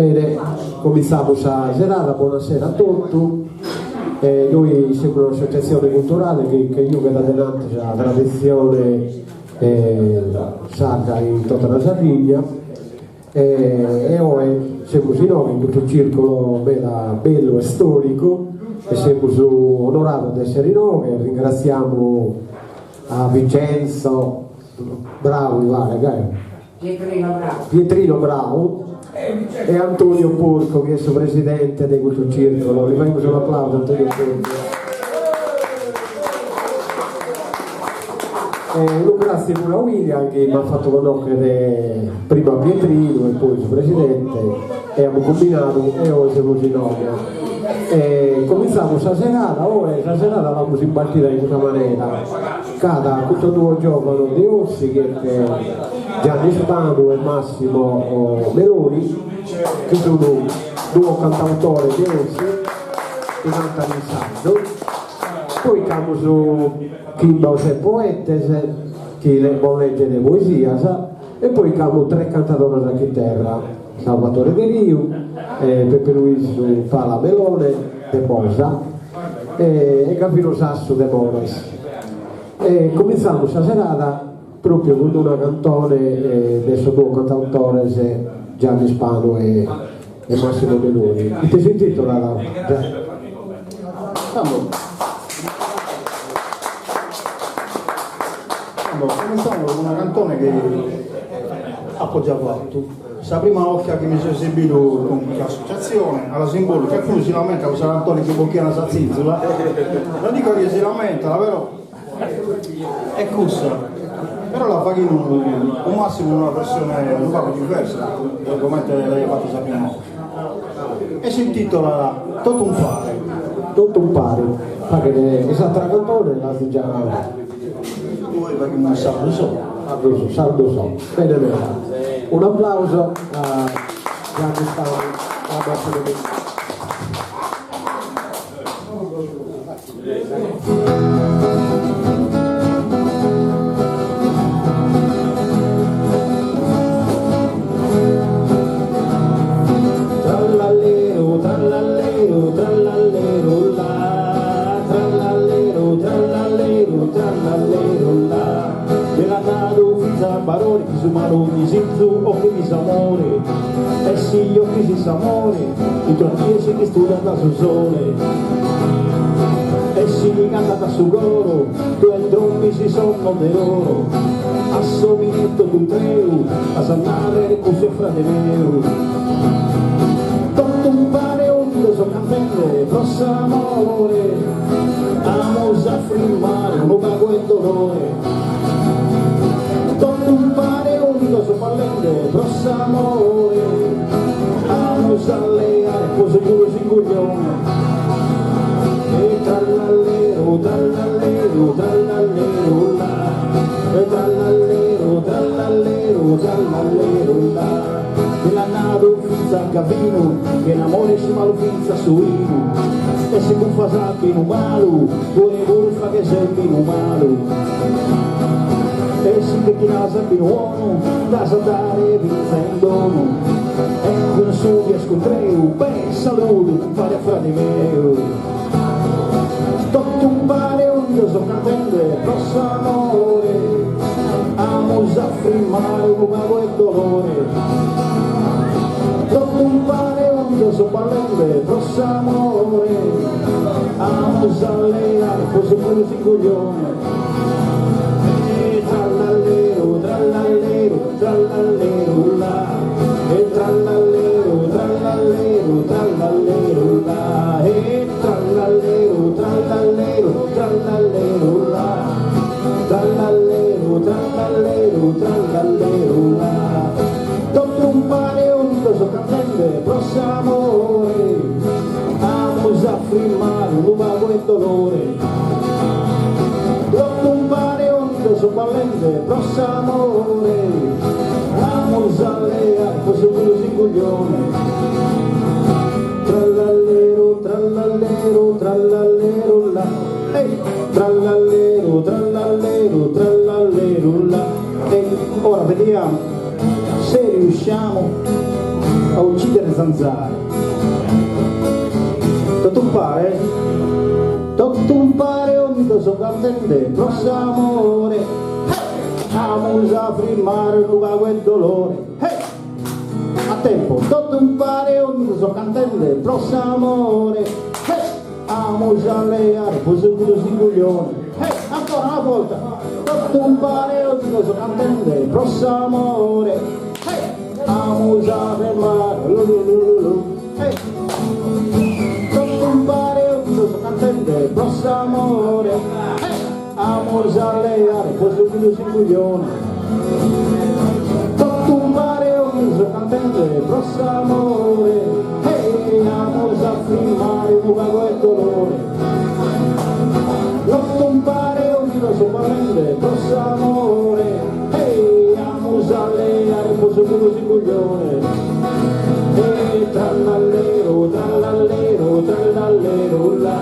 Bene, cominzamus sa serada, bonasera a totu. Nois semus un'associatzione culturale chi che giughet a denanti sa traditzione sarda in tota sa Sardigna e oe semus inoghe in custu circolo meda bellu e storicu e semus onorados de essere inoghe, ringratziamus a Vincenzo Brau mi paret gai. Pietrino Brau. Pietrino Brau e Antonio Porcu chi est su presidente de custu circolo. Li faghimus unu applausu a Antonio Porcu. E unu gratzie puru a William chi m'at fatu connoschere prima a Pietrino e poi su presidente e amus cumbinadu e oe semus inoghe. E cominzamus sa serada, oe sa serada l'amus impartida in custa manera, Ch'at custos duos giovanos de Ossi chi est Gianni Spanu e Massimo Meloni, chi sun duos cantautores de Ossi chi cantan in sardu, poi ch'amus chimbe o ses poetes chi bos leggene poesias e poi ch'amus tres cantadores a chiterra, Salvatore Deriu, Peppe Luisu Pala Melone de Bosa e Gavino Sassu de Mores. E cominzamus sa serada propriu cun una cantone de sos duos cantautores Gianni Spanu e Massimo Meloni. Ite s'intitolat? Tando cominzamus cun una cantone chi apo già fatu. Sa prima 'orta chi mi so esibidu cun custa associatzione, a la simbolica, calcunu si lamentat pro sa cantone chi bocchiana sa zinzula, non dico chi si lamentat, però est cussa, però la faghimus u massimu una versione unu pagu diversa de comente l'aia fatu sa prima 'orta e s'intitolat Totu umpare. Totu umpare, faghet s'atera cantone l'as già. Poi faghimus sardu so. Sardu sardu so. Bene meda. Un applauso a Gianni Spanu e a Massimo Meloni. Trallallero, trallallero, trallallero là, trallallero, trallallero, trallallero là. Bi l'at nadu finzas Barore chi su malu disizu 'occhit s'amore e si 'occhis s'amore intro a tie si ch'istudat su sole e si ti cantat su coro tue drommis sonnos de oro a s'omine totu intreu as a narrer cussu est frade meu. Totu umpare unidos cantende pro s'amore amus a frimmare unu pagu 'e dolore. Totu umpare unidos ballende pro s'amore amus a leare pro seguru s'inguglione. E trallallero trallallero trallallero là e trallallero trallallero trallallero là. Bi l'at nadu finzas Gavinu chena amore est malu finzas su 'inu e si bufas binu malu tue puru faghes binu malu e si che chinas binu 'onu nd'as a dare finza in donu e cun su chi est cuntreu beh saludu umpare a frade meu totu umpare unidos cantende pro s'amore amus a frimmare unu pagu 'e dolore totu umpare unidos ballende pro s'amore amus a leare pro seguru s'inguglione e trallallero trallallero trallallero là e trallallero trallallero trallallero là e trallallero trallallero trallallero là trallallero trallallero trallallero là totu umpare unidos cantende pro s'amore amus a frimmare unu pagu 'e dolore totu umpare unidos ballende pro s'amore amus a leare pro seguru s'inguglione trallallero trallallero trallallero là ehi trallallero trallallero trallallero là e ora vediamo se riusciamo. A uccidere zanzare. Totu umpare? Totu umpare unidos so cantende pro s'amore. Hey! Amus a frimmare unu pagu 'e dolore. Hey! A tempo. Totu umpare unidos so cantende pro s'amore. Hey! Amus a leare pro seguru s'inguglione. Hey! Ancora una volta. Totu umpare unidos so cantende pro s'amore. Hey! Amus a fermare lu lu lu lu lu Hey! Totu umpare unidos so cantende pro s'amore Hey! Amus a leare pro seguru s'inguglione Totu umpare unidos so cantende pro s'amore Hey! Amus a frimmare unu pagu 'e dolore Totu umpare unidos so ballende pro s'amore Hey! Amus a leare pro seguru s'inguglione E trallallero, trallallero, trallallero là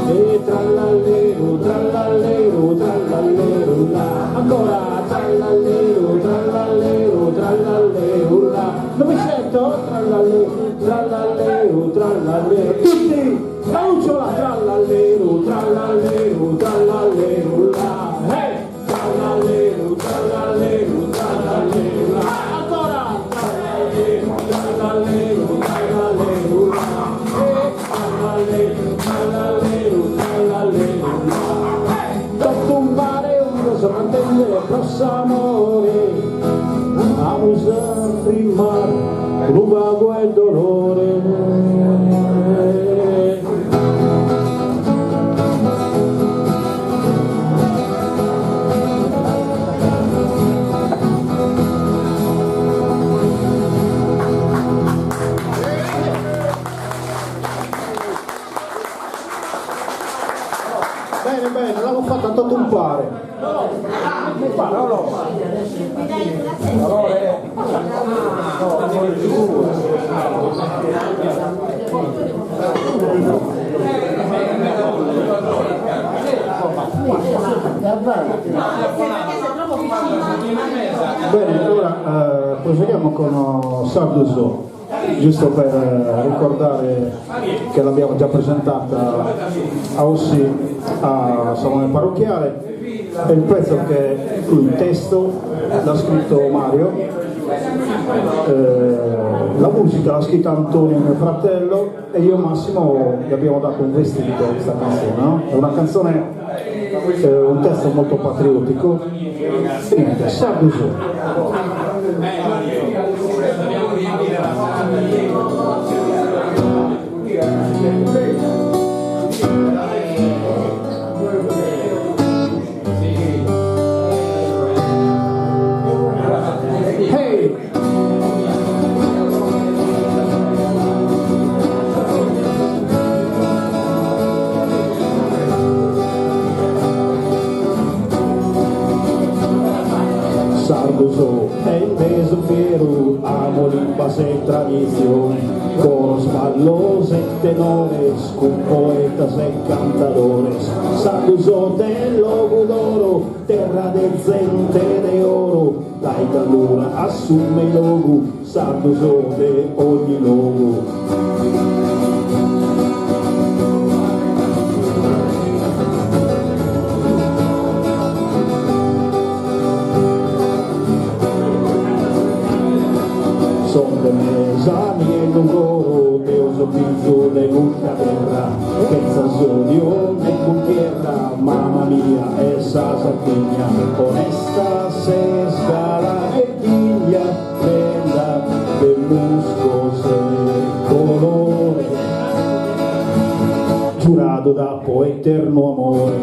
E trallallero, trallallero, trallallero là Ancora trallallero, trallallero, trallallero là Non mi sento? Trallallero, trallallero, trallallero Tutti! La lucciola! Trallallero, trallallero, trallallero là Hey! Trallallero, trallallero, trallallero là Ancora! Trallallero, trallallero, trallallero là Eh, trallallero, trallallero, trallallero là Totu umpare unidos so cantende pro s'amore Amus a frimmare unu pagu 'e dolore. Bene, bene, l'apo fata totu umpare. Bene, allora proseguiamo con Sardu So, giusto per ricordare che l'abbiamo già presentata a Ossi a Salone Parrocchiale. È il pezzo che il testo l'ha scritto Mario, la musica l'ha scritta Antonio, mio fratello, e io Massimo gli abbiamo dato un vestito a questa canzone, no? È una canzone, un testo molto patriottico. E niente, Sardu So. Hey! Sardu so e nde so fieru, amo limbas e tradizione, coros, ballos e tenores, cun poetas e cantadores. Sardu so de Logudoro, terra de zente de oro, dae Gallura a su Meilogu, sardu so de ogni logu. Son de Mesania e Nugoro, deo so fizu de custa terra, chentza s'odiu ne cuntierra, mama mia est sa Sardigna, onesta ses galana e digna, prenda de nuscos e colore, giuradu t'apo eternu amore.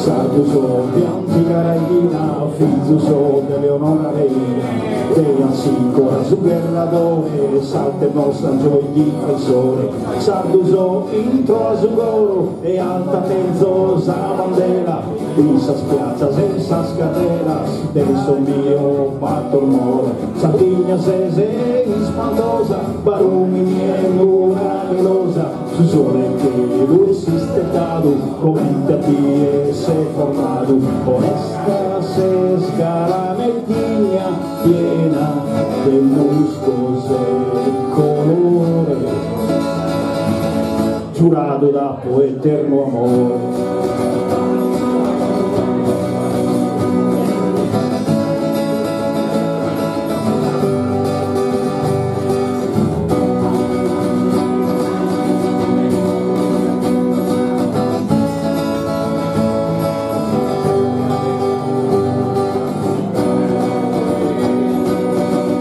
Sardu so de antiga raighina, fizu so de Eleonora Reina, de Amsicora su gherradore, s'arte nostra gioi difensore. Sardu so intro a su coro e alta tenzo sa bandela. In sas piatzas e in sas carreras de sos mios bator moros. Sardigna ses ispantosa, Barumini e Nuraghelosa, su sole in chelu est isteddadu, comente a tie s'est formadu. Onesta ses galana e digna, piena de nuscos e colore. Giuradu t'apo eternu amore.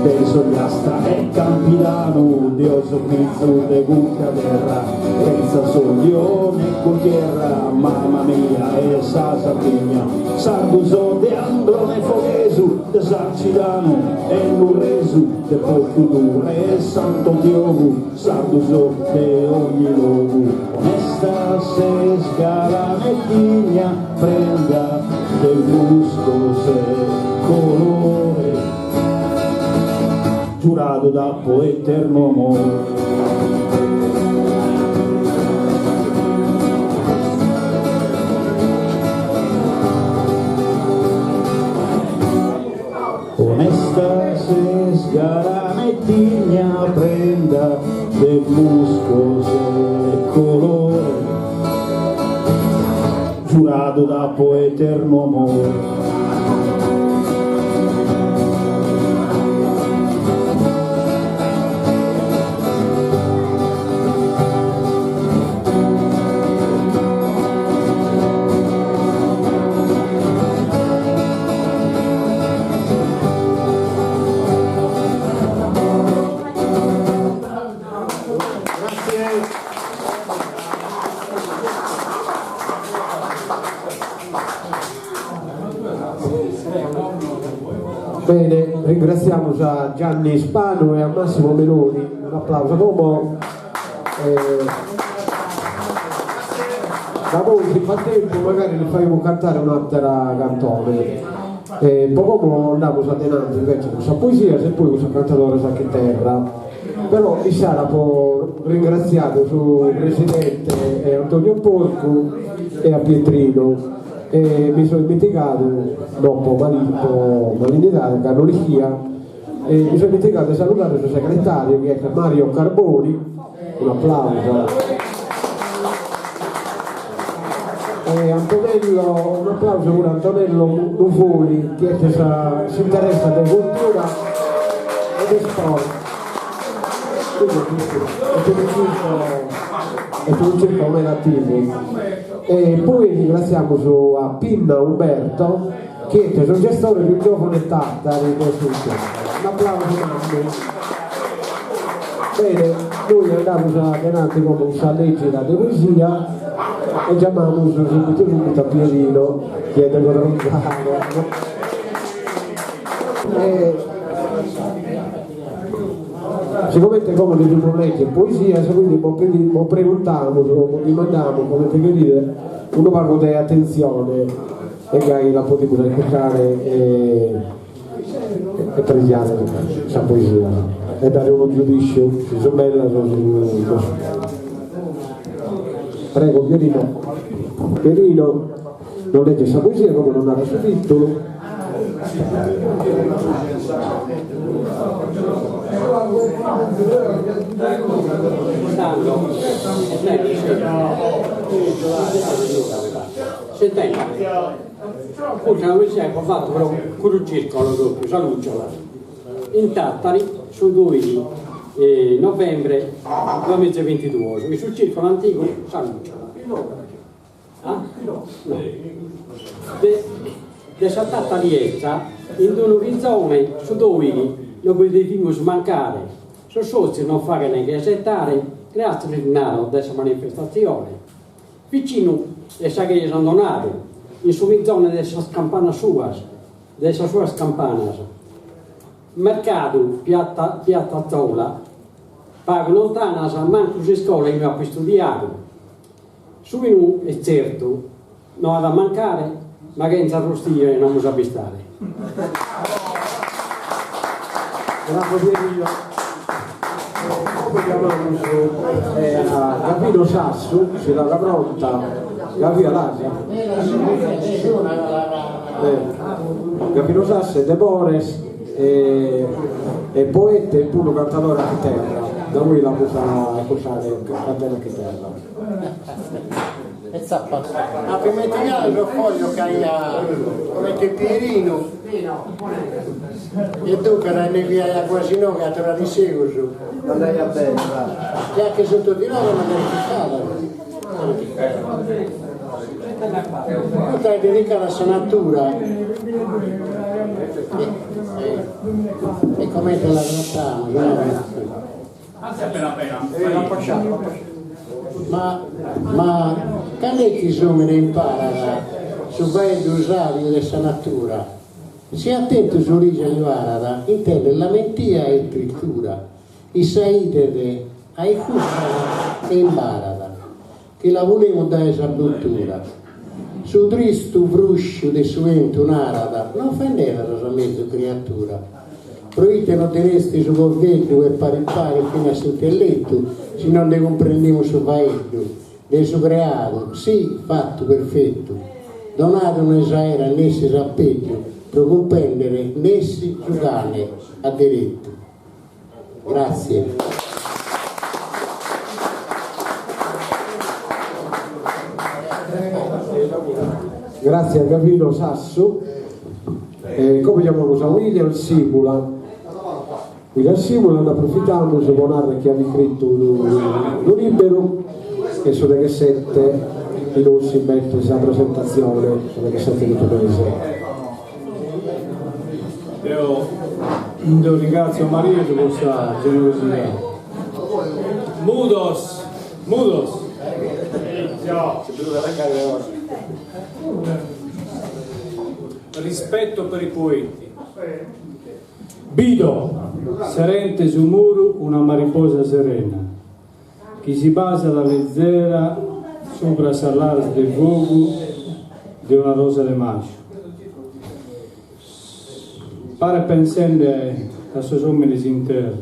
De s'Ogliastra e Campidanu, deo so fizu de cudda terra, chentza s'odiu ne cuntierra, mama mia est sa Sardigna. Sardu so de Anglona e Foghesu, de Sarcidanu e Nurresu, de Portu Turre e Sant'Antiogu, sardu so de ogni logu. Onesta ses galana e digna, prenda de nuscos e colore. Giuradu t'apo eternu amore. Onesta ses galana e digna prenda de nuscos e colore. Giuradu t'apo eternu amore. Bene, ringraziamus a Gianni Spanu e a Massimo Meloni, un'aplausu como. Da poi si b'at tempus magari lis faghimus cantare un'atera cantone. Po como andamus adenanti invece cun sas poesias e poi cun sos cantadores a chiterra. Però issara apo ringratziadu su presidente Antonio Porcu e a Pietrino e mi so ismentigadu, no po po malignidade ca no l'ischia, e mi so ismentigadu de saludare su segretariu chi est Mario Carboni, un'aplauso. E Antonello, un'aplauso puru a Antonello Nuvoli chi est sa s'interessat de cultura e de sport. Est unu circolo meda attivu. E poi ringraziamus a Pinna Umberto chi est su gestore più giovane Tàtari de su circolo. Un'aplausu mannu. Bene, nois andamus adenanti como cun sa lègida de poesia e giamamus subitu subitu a Pierino chi est de Codronzanu. E sigomente como devimus lègere poesias, quindi bos pedimus, bos preguntamus, bos dimandamus, comente cherides, unu pagu de atentzione e gai la podimus ascurtare e e presiare sa poesia e dare unu giudisciu si sunt bellas o si no sunt. Prego Pierino. Pierino nos legget sa poesia como nos narat su titulu. Custa una poesia chi apo fatu pro cuddu circolo propriu, sa Lucciola, in Tàtari su doighi novembre duamiza e bintiduos, in su circolo antigu Sa Lucciola. Ah? No. De de sa Tàtari 'etza, in d'unu chinzone, su doighi no bi devimus mancare, sos sotzios non faghen che isettare, gràtzias lis naro de sa manifestatzione. Vicinu 'e sa cheja San Donadu, in su chinzone de sas campanas suas, de sas suas campanas. Mercadu, piatta, piattazzola, pagu lontanas, mancu s'iscola inue apo istudiadu. Su 'inu est tzertu, no at a mancare. Ma chentza arrustire no amus a bistare. Bravo Pierino. Como chiamamus a Gavino Sassu, si l'at pronta. Gavì a l'as? Gavino Sassu est de Bores e poete e puru cantadore a chiterra, da ue l'amus a iscurtare cantende a chiterra. E zappa. Apo immentigadu sos foglios chi aia comente Pierinu e duncas nde fia quasi inoghe a torrare in segus. Andaiat bene, va. Già che sunt totu inoghe ma ch'istada. Custa est dedicada a sa natura e comente la trattamus, no? Ma ma cando est chi s'omine imparat su faeddu sabiu de sa natura? Si atentu s'orija li parat, intendet lamentia e tristura. Issa 'idet, aifustat e imbarat, chi la pulimus dae sa bruttura. Su tristu frusciu de su 'entu narat, no ofendedas sa mezus criatura. Proite no tenestis su corveddu e pari pari finas s'intellettu, si no nde cumprendimus su faeddu de su creadu, sì, fattu perfettu. Donadu nos aerat nessi s'appeddu pro cumprendere nessi su cane a derettu. Grazie. Grazie a Gavino Sassu. E como chiamamus a William Simula. William Simula nd'aprofitamus pro narrer chi at iscritu unu unu liberu e su deghessete in Ossi b'est sa presentazione, su deghessete de custu mese. Deo deo ringrazio Maria pro sa generosidade. Mudos! Mudos! Rispetto per i poeti. Bido serente su muru una mariposa serena chi si pasat lezera subra sas laras de fogu de una rosa de maju. Paret pensende a sos omines in terra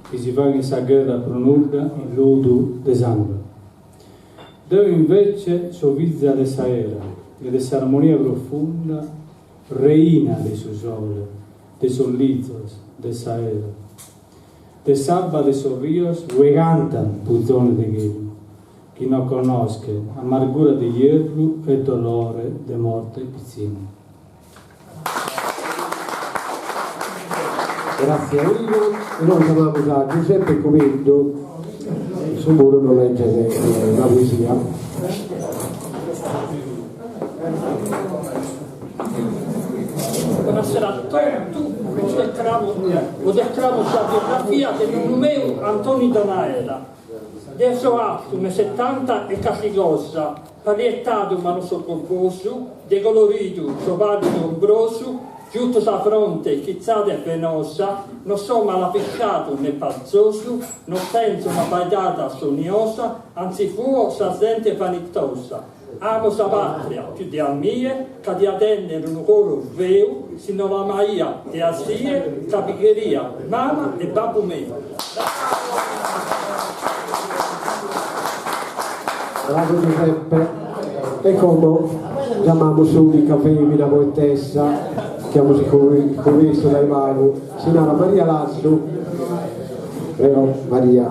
chi si faghen sa gherra pro nudda in ludu de sambene. Deo invece so fiza de s'aera e de s'armonia profunda, reina de su sole, de sos lizos, de s'aera, de s'abba de sos rios ue cantan puzones de chelu chi no connoschen amargura de ierru e dolore de morte pitzinna. Grazie a Ivo e nois chiamamus a Giuseppe Cubeddu, issu puru nos leget una poesia. Bonasera a totu, bos declamo bos declamo sa biografia de nonnu meu Antoni Donaera. Deo so altu unu e setanta e carchi cosa, Palietadu ma no so gobbosu, de coloridu so pàlidu umbrosu, giuto sa fronte chizada e venosa, no so malafisciadu ne pazosu, no tenzo un'abbaidada soniosa, anzi fuo sa zente vanitosa. Amo sa patria pius de a mie, ca dia tenner unu coro feu si no l'amaia de asie ca bi cheria mama e babbu meu. Bravo Giuseppe. E como giamamus s'unica femina poetessa chi amus connotu dae pagu, si narat Maria Lassu. Prego Maria.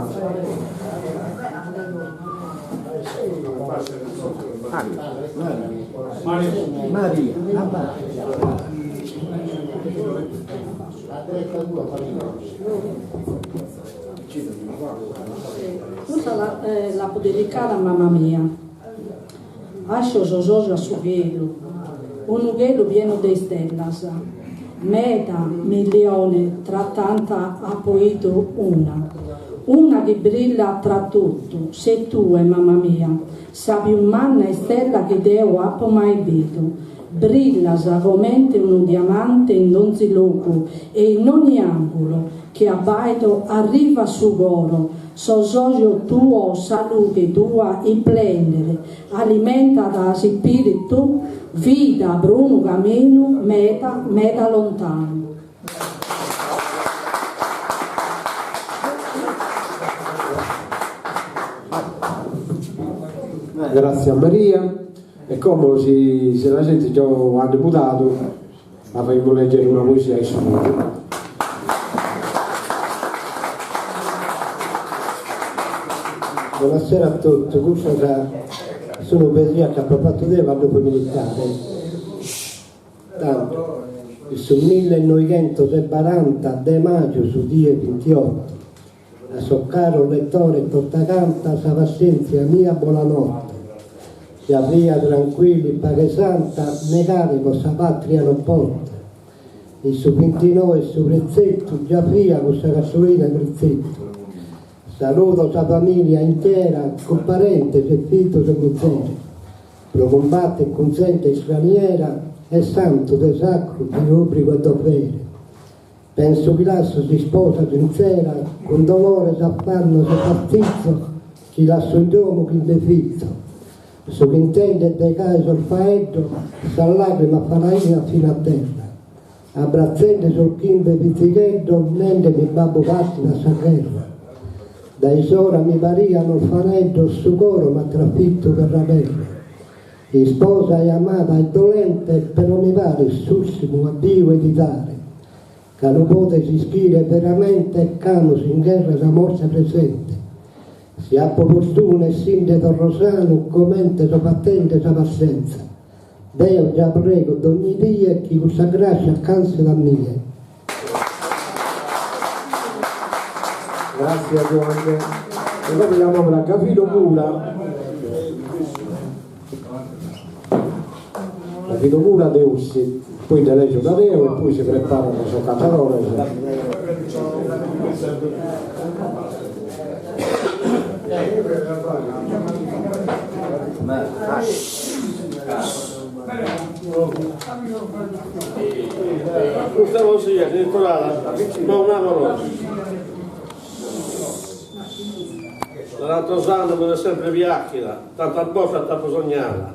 Maria. Custa l'apo dedicada a mama mia. Ascio sos ojos a su chelu, unu chelu pienu de istellas. Meda, millione, tra tanta apo 'idu una. Una chi brillat tra totu, ses tue, mama mia, sa pius manna istella chi deo apo mai bidu. Brillas comente unu diamante in donzi logu e in ogni angulu chi abbaido arrivat su coro. Sos ojos tuos sa lughe tua isplendet, alimentat s'ispiritu, vida pro unu caminu meda meda lontanu. Gràtzias Maria, e como si si la sentit Giovanni Mudadu la faghimus lègere una poesia issu puru. Bonasera a totu, custas sun poesias chi apo fatu deo cando fui militare. Tando, in su millenoighentos e baranta de maju su die vintioto, a sos caros lettores totacanta sa passienzia mia bonanotte. Ja fia tranquillu in paghe santa negare pro sa patria non poto. In su vintinoe su prezettu già fia cun sa cartolina 'e prezettu. Saludo sa familia intera cun parentes e fizos e muzere. Pro cumbatter cun zente istraniera est santu de sacru de obbrigu e dovere. Penso chi lasso s'isposa sinzera cun dolores, affannos e fastizos chi lasso in domo chimbe fizos. Su chi intendet de gai sos faeddos sas lagrimas falaian fin'a terra. Abbratzende sos chimbe fizigheddos nendemi babbu partit a sa gherra. Dae s'ora mi parian orfaneddos su coro m'at trafittu perra perra. Isposa e amada est dolente però mi paret s'urtimu addiu 'e ti dare ca lu podes ischire veramente ch'amus in gherra sa morte presente. Si apo fortuna e sinde torro sanu comente so fatende sa passenza Deo già prego dogni die chi cussa grascia alcanzet a mie. Gràtzias Giuanne. E como giamamus a Gavino Mura. Gavino Mura de Ossi, poi nde lègio una deo e poi si preparan sos cantadores. Custa poesia est intitulada Po un'amorosa. Da tantos annos mi ses sempre piàchida, tantas bortas t'apo sognada,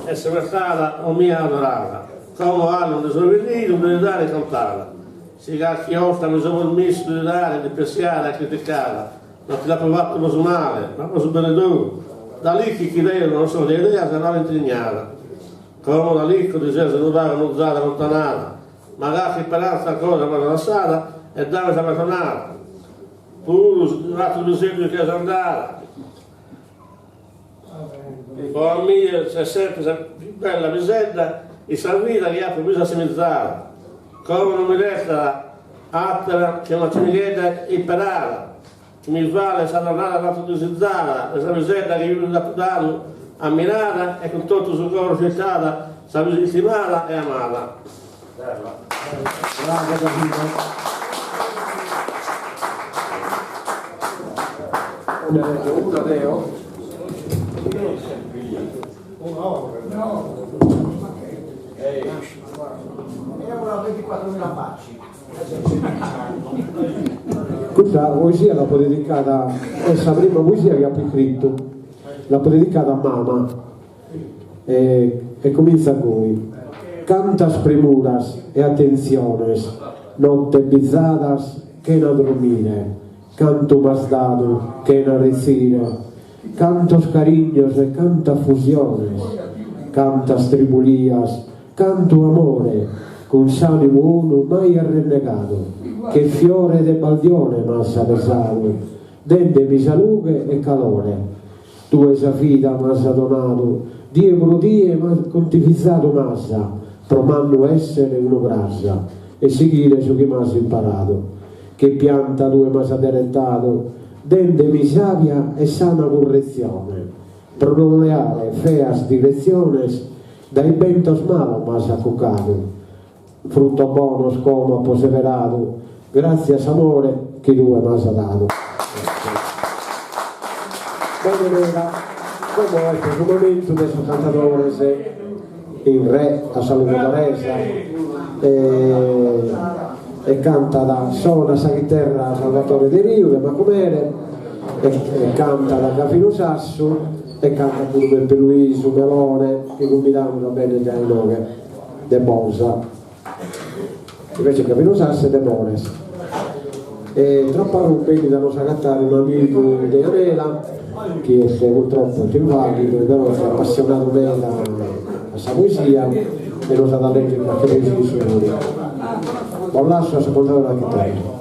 e sebertada o mia adorada, como 'alu nde so avilidu de ti dare contada. Si carchi 'orta mi so permissu de ti dare dipressiada e criticada, No ti l'apo fatu pro su male, ma pro su bene tou. Da l'ischis chi deo non so de ideas male intrignada. Como da l'isco ti ses unu pagu muzada allontanada, ma carchi isperanza ancora m'as lassada e dami sa perdonada. Puru si un'ateru piseddu ti cheres andare. Pro a mie ses sempre sa pius bella pisedda in sa vida chi apo pius assimizada. Como non mi restat atera che una cimighedda imperada chi mi falet sa torrada tantu disizada de sa pisedda chi pius apo dadu ammirada e cun totu su coro chircada sa pius istimada e amada. Bravo Gavino. Una deo. Custa poesia l'apo dedicada, est sa prima poesia chi apo iscritu, l'apo dedicada a mama e e comintzat goi, Cantas premuras e atentziones, nottes bizadas chena drommire, cantu m'as dadu chena retzire, cantos carignos e cantas fusiones, cantas tribulias, cantu amore, cun s'animu 'onu mai arrennegadu, che fiore de baldione m'as pesadu, dendemi sa lughe e calore. Tue sa vida m'as donadu, die pro die contivizadu m'as, pro mannu essere unu cras e sighire su chi m'as imparadu. Che pianta tue m'as aderetadu, dendemi sabia e sana curretzione, pro non leare feas diretziones, dae bentos malos m'as acucadu. Fruttos bonos como apo seberadu, gràtzias a s'amore chi tue m'as dadu. Bene meda, como est su momentu de sos cantadores in re a sa logudoresa e cantat, sonat sa chiterra Salvatore Deriu de Macumere. E cantat Gavinu Sassu e cantat puru Peppe Luisu Melone chi cumbidamus a bennere giai inoghe de Bosa. Invece Gavinu Sassu est de Bones. E tra pagu benit a nos agatare unu amigu de Anela chi est purtroppo est invalidu però est appassionadu meda a sa poesia e nos at a leggere carchi poesia issu puru. Bos lasso a su contadore a chitarra.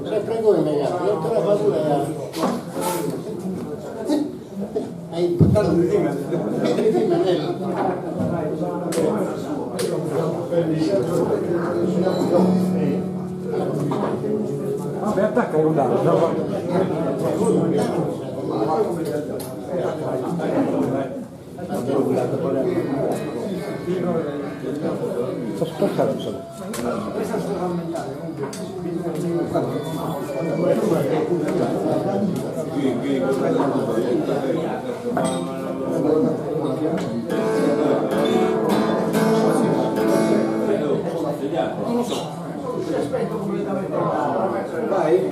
Sempre voi ragazzi, non te la fa pure Hai buttato di Vabbè, attacca il rudato, no? Vai,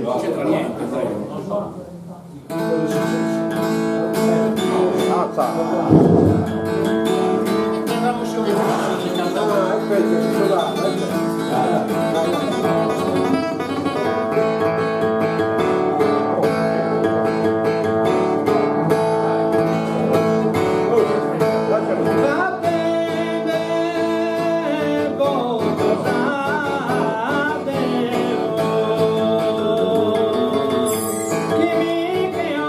Non c'entra niente. Alza. Chi mi che.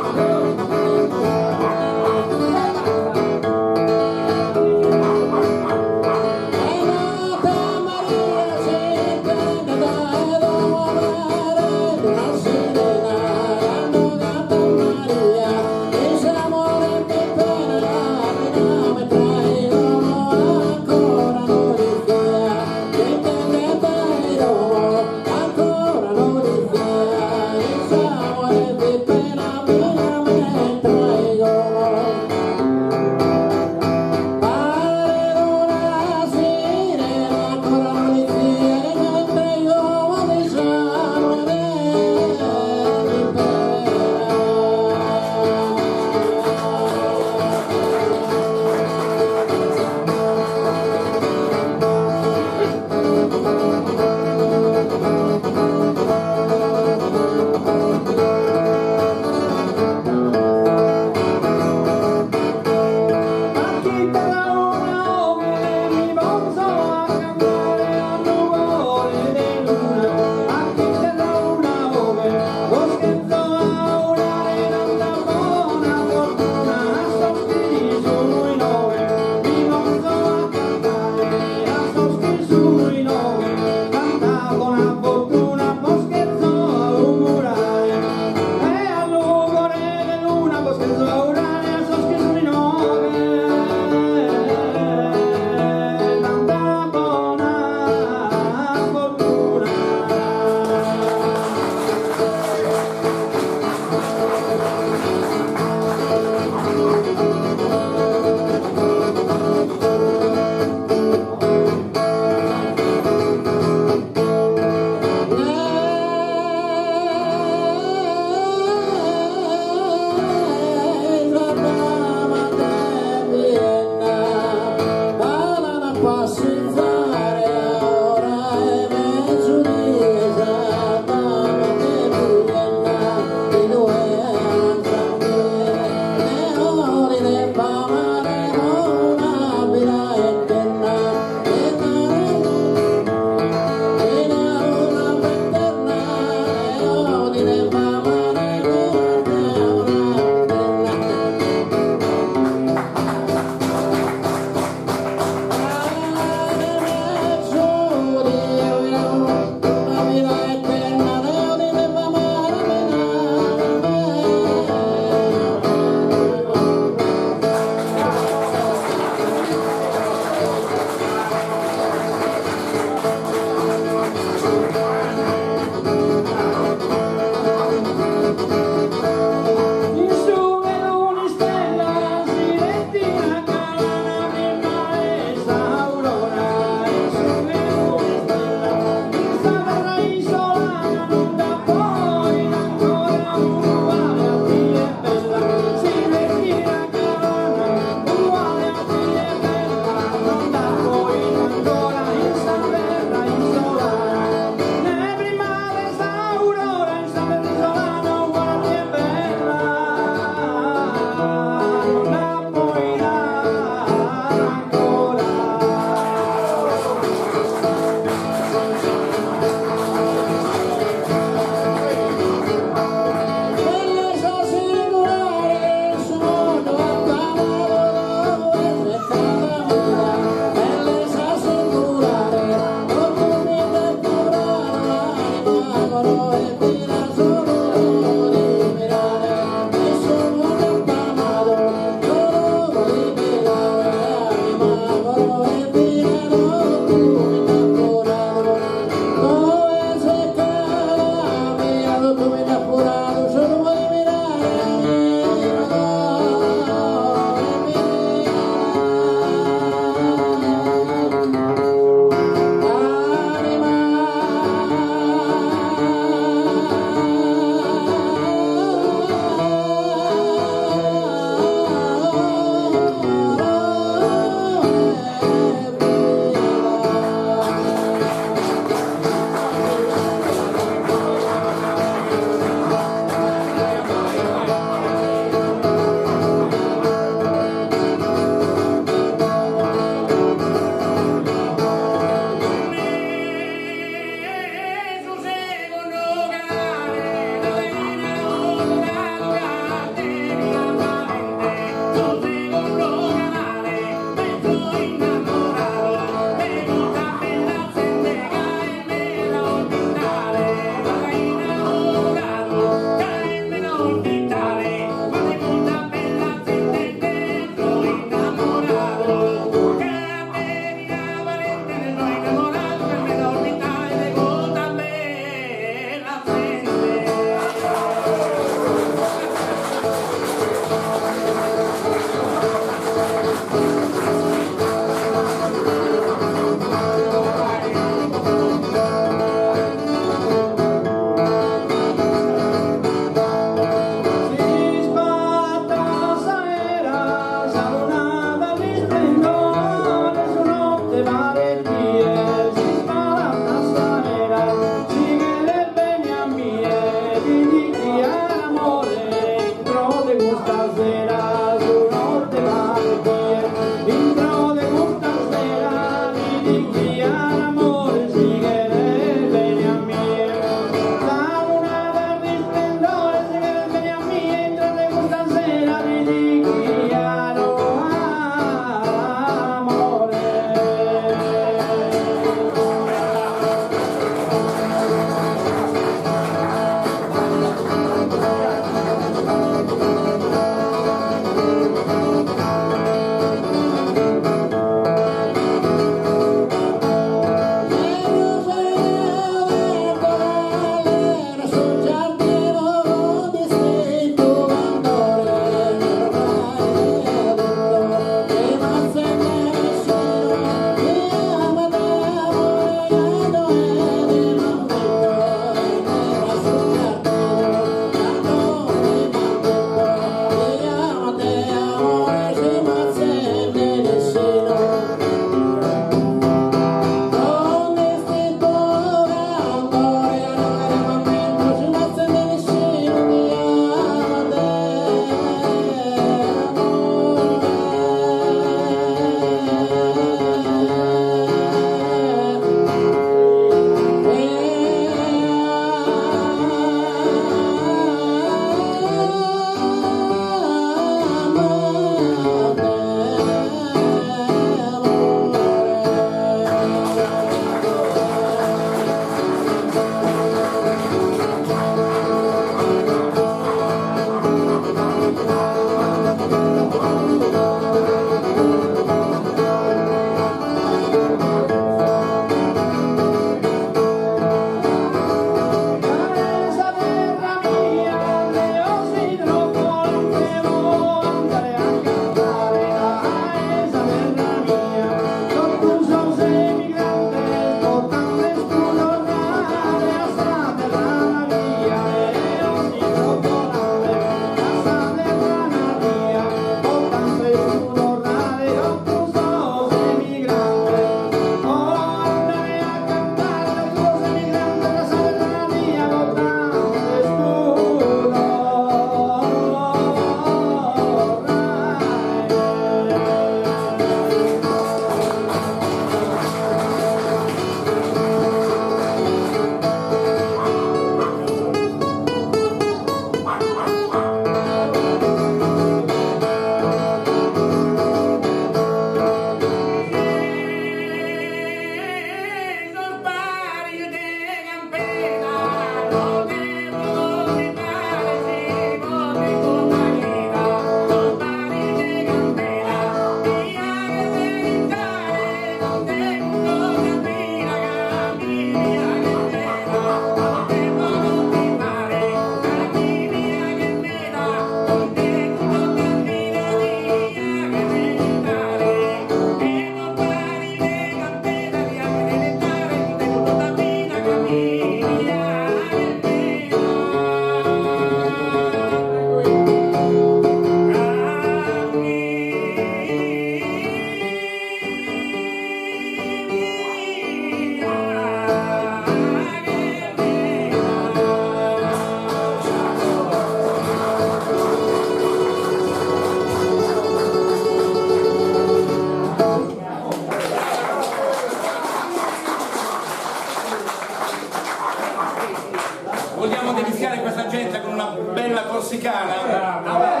deliziare questa gente con una bella corsicana?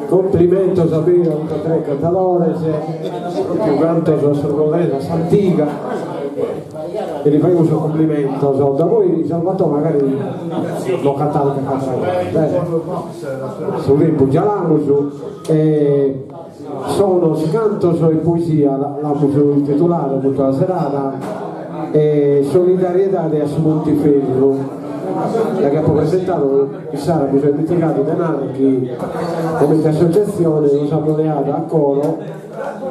Complimentos a beru a totu tres cantadores, propriu cantos a s'orgolesa, a s'antiga, e li faghimus sos cumplimentos, da poi Salvatore magari nos cantat calchi atera cosa, su tempus già l'amus e sonos, cantos e poesia l'amus intitulada custa serada e solidariedade a su Montiferru, da chi apo presentadu Issara mi so ismentigadu de narrer chi comente associatzione nos amus leadu a coro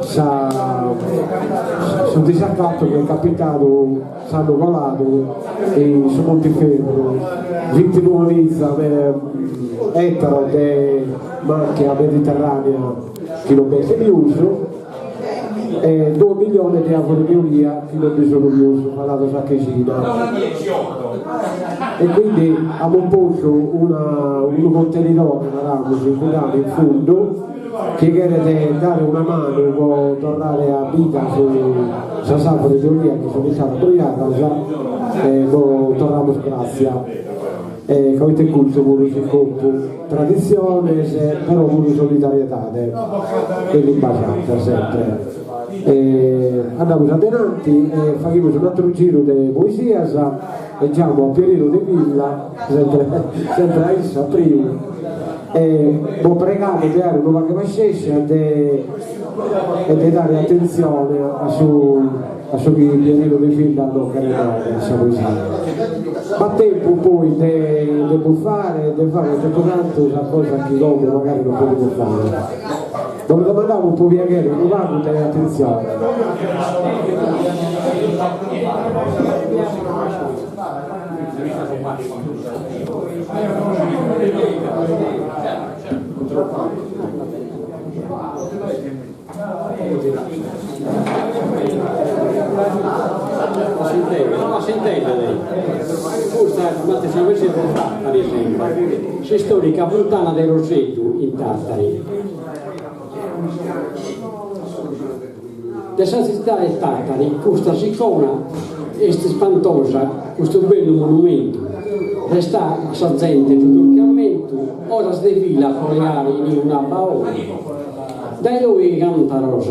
sa su disacatu chi est capitadu s'annu coladu in su Montiferru, vintiduamiza ettaros de macchia mediterranea chi non b'est pius e duos milliones de arvures de olia chi non bi sun pius falados a chisina. E quindi amus postu una unu contenidore, naramus, incudadu in fundu, chi cheret dare una manu pro torrare a bida su sas arvures de olia chi sun istadas brujadas e bos torramus gràtzia e ca ite custu puru s'iscopu. Traditziones, però puru solidariedade e limba sarda sempre. Andamus adenanti e faghimus un'ateru giru de poesias e giamu a Pierino de Villa, sempre sempre a isse a primu, e bos pregamus de aere unu pagu 'e pascenscia e de e de dare atentzione a su a su chi Pierino de Villa nos cheret dare in sa poesia. B'at tempus poi de de bufare e de fagher totu cantu sa cosa chi como magari non podimus fagher. Bos domandamus pro piaghere unu pagu de atentzione. Custa est sa poesia de Tàtari sempre, s'istorica funtana de Roseddu in Tàtari. De sa tzitade 'e Tàtari custa s'icona. Est ispantosa custu bellu monumentu, restat a sa zente su durche ammentu, oras de fila pro leare inie un'abba 'ona. Dae doighi cantaros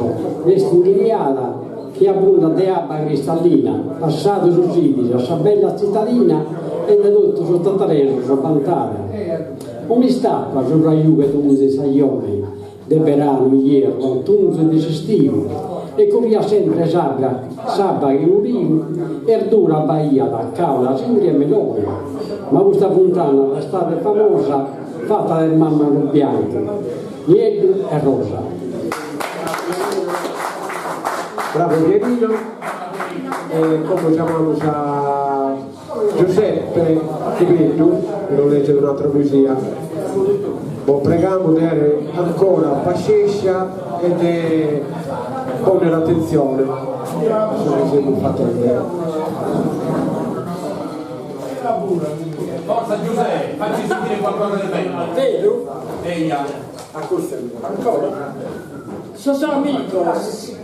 est inghiriada chi abbundat de abba cristallina, passadu su sidis a sa bella tzitadina e de totu sos tataresos bantada. Un'istatua subra jughet onzi istajone, de beranu, ierru, autunzu e de s'istiu, e curriat sempre s'abba s'abba che unu riu, 'erdura b'aiat, caula, sindria e melone, ma custa funtana restada est famosa, fatta de marmaru biancu, nieddu e rosa. Bravo Pierino e como giamamus a Giuseppe Cubeddu chi nos legget un'atera poesia. Bos pregamus de aere ancora pascenscia e de ponnere atentzione a su chi semus fatende. Forza Giuseppe, facci sentire qualcosa di bello. Veru? Eia. Ancora? Sos amigos,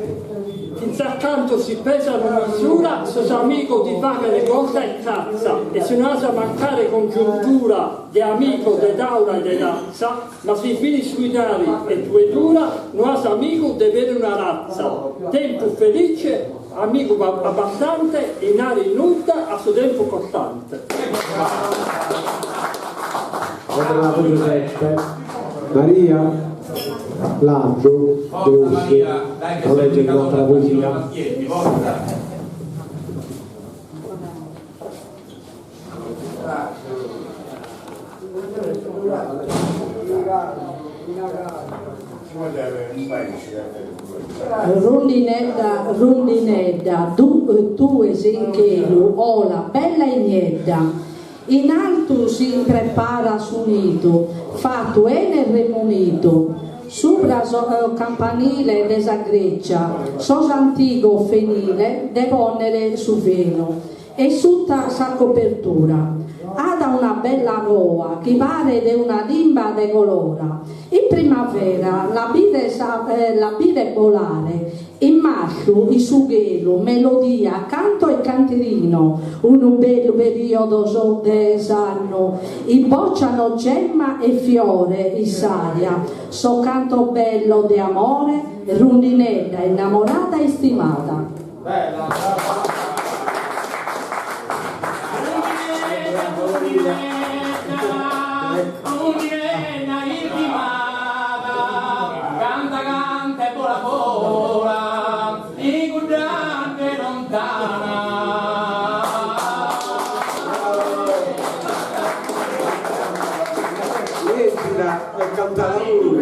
fintz'a cando si pesano misura, sos amigos ti faghen cosa e tazza, e si no as a mancare congiuntura de amigos de taula e de tazza, ma si finit su 'inari e tue dura, no as amigu de peruna razza. Tempus felice, amigu abbastante, 'inari nudda a su tempus costante. Bravo Giuseppe. Maria Ladu de Ossi nos legget un'atera poesia. Rundinedda, rundinedda, tue ses in chelu, 'ola bella e niedda. In altu si preparat su nidu, fatu 'ene remunidu, subra su campanile de sa Grecia, sos antigos fenile de ponnere su fenu e suta sa copertura. At una bella coa chi paret una limba de colora. In primavera la bides la bides bolare In masciu in su chelu melodia canto e cantirino unu bellu periodo de s'annu imbocciano gemma e fiore in s'aria so canto bello de amore rundinedda innamorada e istimada. Leggila e cantala puru.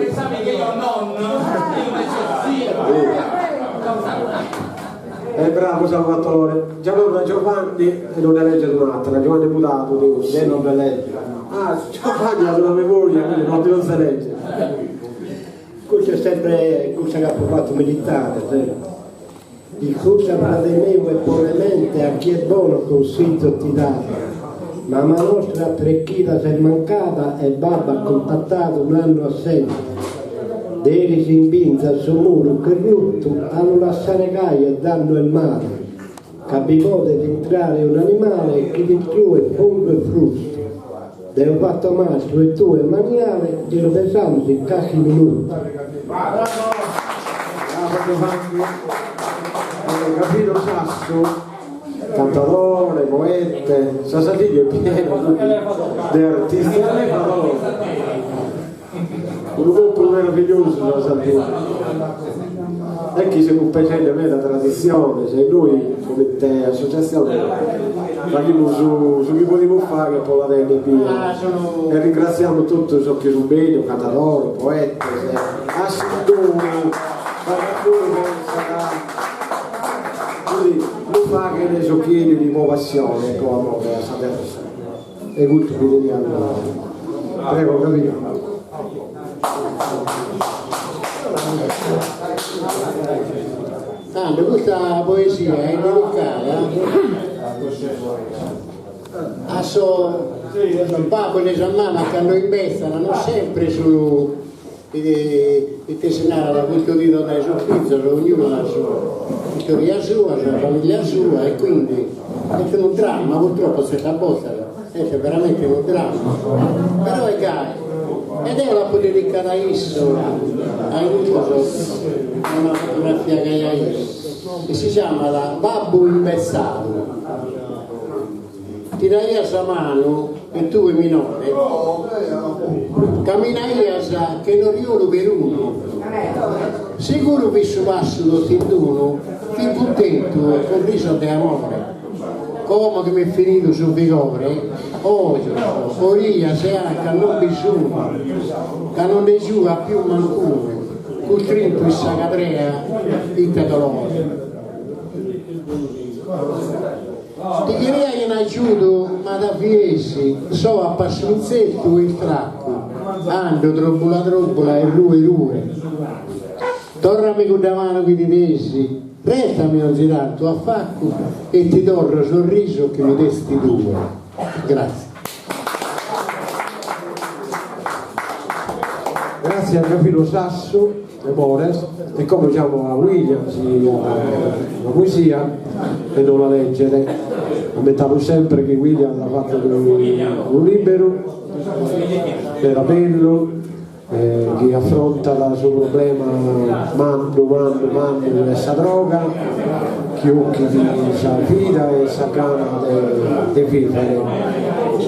E bravo Salvatore. Giamamus a Giovanni e nos nde legget un'atera, Giovanni Mudadu de Ossi. Deo non nde leggio. Ah, Giovanni at una memoria, quindi non ti non si legge. Custa est sempre cussa chi apo fatu militare, sempre. Iscurta frade meu e pone mente a chie bonu consizu ti dat. Mama nostra tres chidas est mancada e babbu at cuntatadu un'annu assente. Deris in binza su muru ch'est ruttu a lu lassare gai est dannu e male, ca bi podet intrare un'animale chi distruet fundu e frustu. Deo fatto mastru e tue maniale, nde lu pesamus in carchi minutu. Bravo Giovanni. Gavino Sassu, cantadore, poete, sa Sardigna est piena de artistas. Unu populu meravigliosu sa Sardigna. E chi semus pesende meda traditziones e nois comente associatzione faghimus su chi podimus fagher pro la tenner bia. E ringratziamus totu sos chi sun bennidos, cantadores, poetes, a s'indonu, ca calicunu pensat chi lu faghen sos chi 'enin pro passione e pro amore a sa terra sua. E custu bi teniat a narrer. Prego Gavino. Tando custa poesia est dedicada a sos babos e sa mama cando imbetzan non sempre sun. Ite si narat custodidos dae sos fizos, ognunu at sa istoria sua, sa familia sua e quindi est unu dramma, purtroppo tzertas bortas est veramente unu dramma, però est gai. E deo l'apo dedicada a issu, a custos, una fotografia chi aia idu, e si giamat Babbu imbetzadu. Ti daia sa manu e tue minore caminaias chene oriolu perunu, seguru fit su passu tot'in d'unu, fit cuntentu e cun risos de amore. Como chi m'est finidu su vigore, ojos, orijas e ancas non bi sun, ca non nde giuat pius mancunu, custrintu in sa cadrea, ite dolore. Ti cheria in agiudu ma t'avviesi, so a passu intzertu e istraccu, ando trobula trobula e rue rue. Torrami cudda manu chi ti desi, restami onzi tantu a faccu e ti torro sos risos chi mi desti tue. Grazie. Grazie a Gavino Sassu de Mores e como giamo a William si at una poesia e nos la leggere. Ammentamus sempre chi William at fatu unu liberu meda bellu chi afrontat su problema mannu mannu mannu de sa droga chi 'ochit sa vida e sa gana de vivere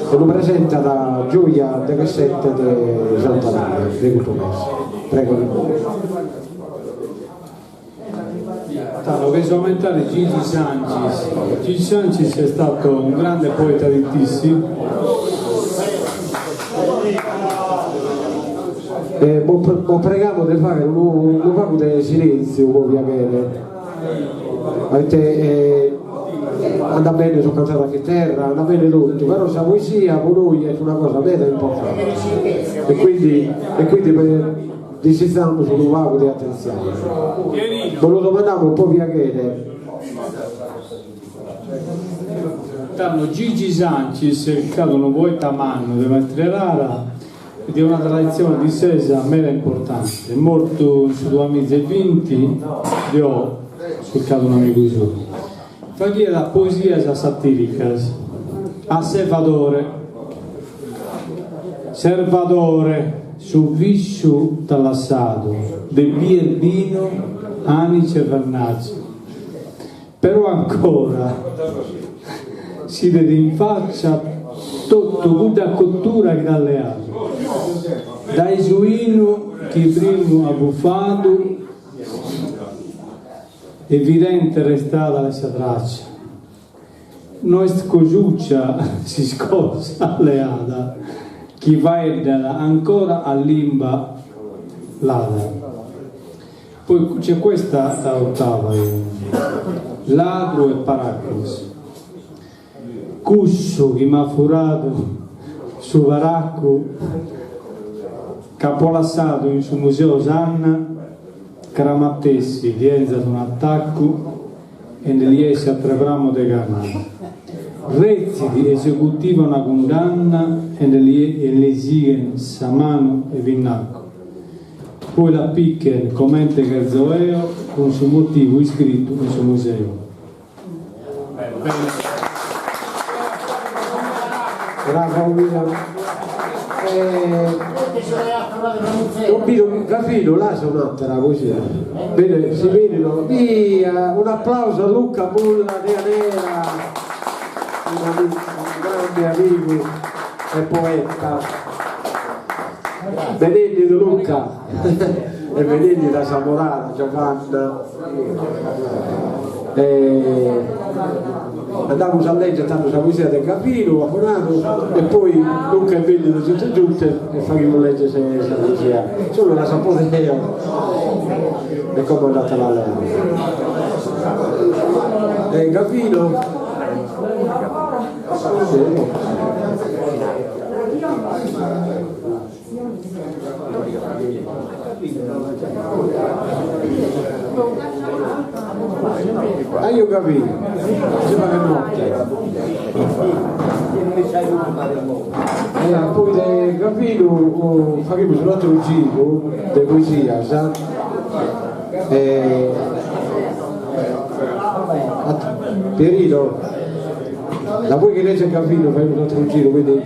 e lu presentat gioja deghessete de Sant'Andria de custu mese. Prego. Tando, cherzo ammentare Gigi Sancis. Gigi Sancis è stato un grande poeta di Tissi. E bos pregamus de fagher unu unu pagu de silentziu po piaghere, poite andat bene su cantare a chiterra, andat bene totu, però sa poesia po nois est una cosa meda importante e quindi e quindi Disizamus unu pagu de atentzione. Bos lu domandamus po piaghere. Tando Gigi Sancis est istadu unu poeta mannu de maestria rara e de una traditzione tissesa meda importante. Est mortu in su duamiza e binti, deo so istadu un'amigu sou. Faghiat poesias satiricas. A Sevadore. Servadore, su visciu t'at lassadu de bier binu, anice e vernatzu. Però ancora s'idet in faccia totu cudda cottura chi t'at leadu. Dae su 'inu chi primu as bufadu, Evidente restada est sa traccia. No est cosuccia s'iscossa leada chi faeddat ancora a limba lada. Poi c'è questa ottava Ladru e paracos. Cussu chi m'at furadu su paraccu ch'apo lassadu in su Museo Sanna, cras matessi li 'enzat un'attaccu e nde li essit a tre prammos de canna. Retzit esecutiva una cundanna e nde li e li sighen sa manu 'e pinnaccu. Poi l'appichen comente cherzo 'eo cun su motivu iscrittu in su museo. Bravo William. Non bido Gavino, l'as un'àtera poesia? Bene, si bidit, via, un'aplauso a Luca Bulla de Anera, unu grande amigu e poeta. Benennidu Luca e benennida s'amorada Giovanna. E andamus a leggere tando sa poesia de Gavinu, apo nadu, e poi Luca est bennidu giustu giustu e faghimus leggere sa poesia. Solu la sapo deo e como andat a la leare. E Gavino Aio Gavino, si faghet notte. E a poi de Gavino. Gavinu faghimus un'ateru giru de poesias e Pierino da poi che legge Gavinu faghimus un'ateru giru quindi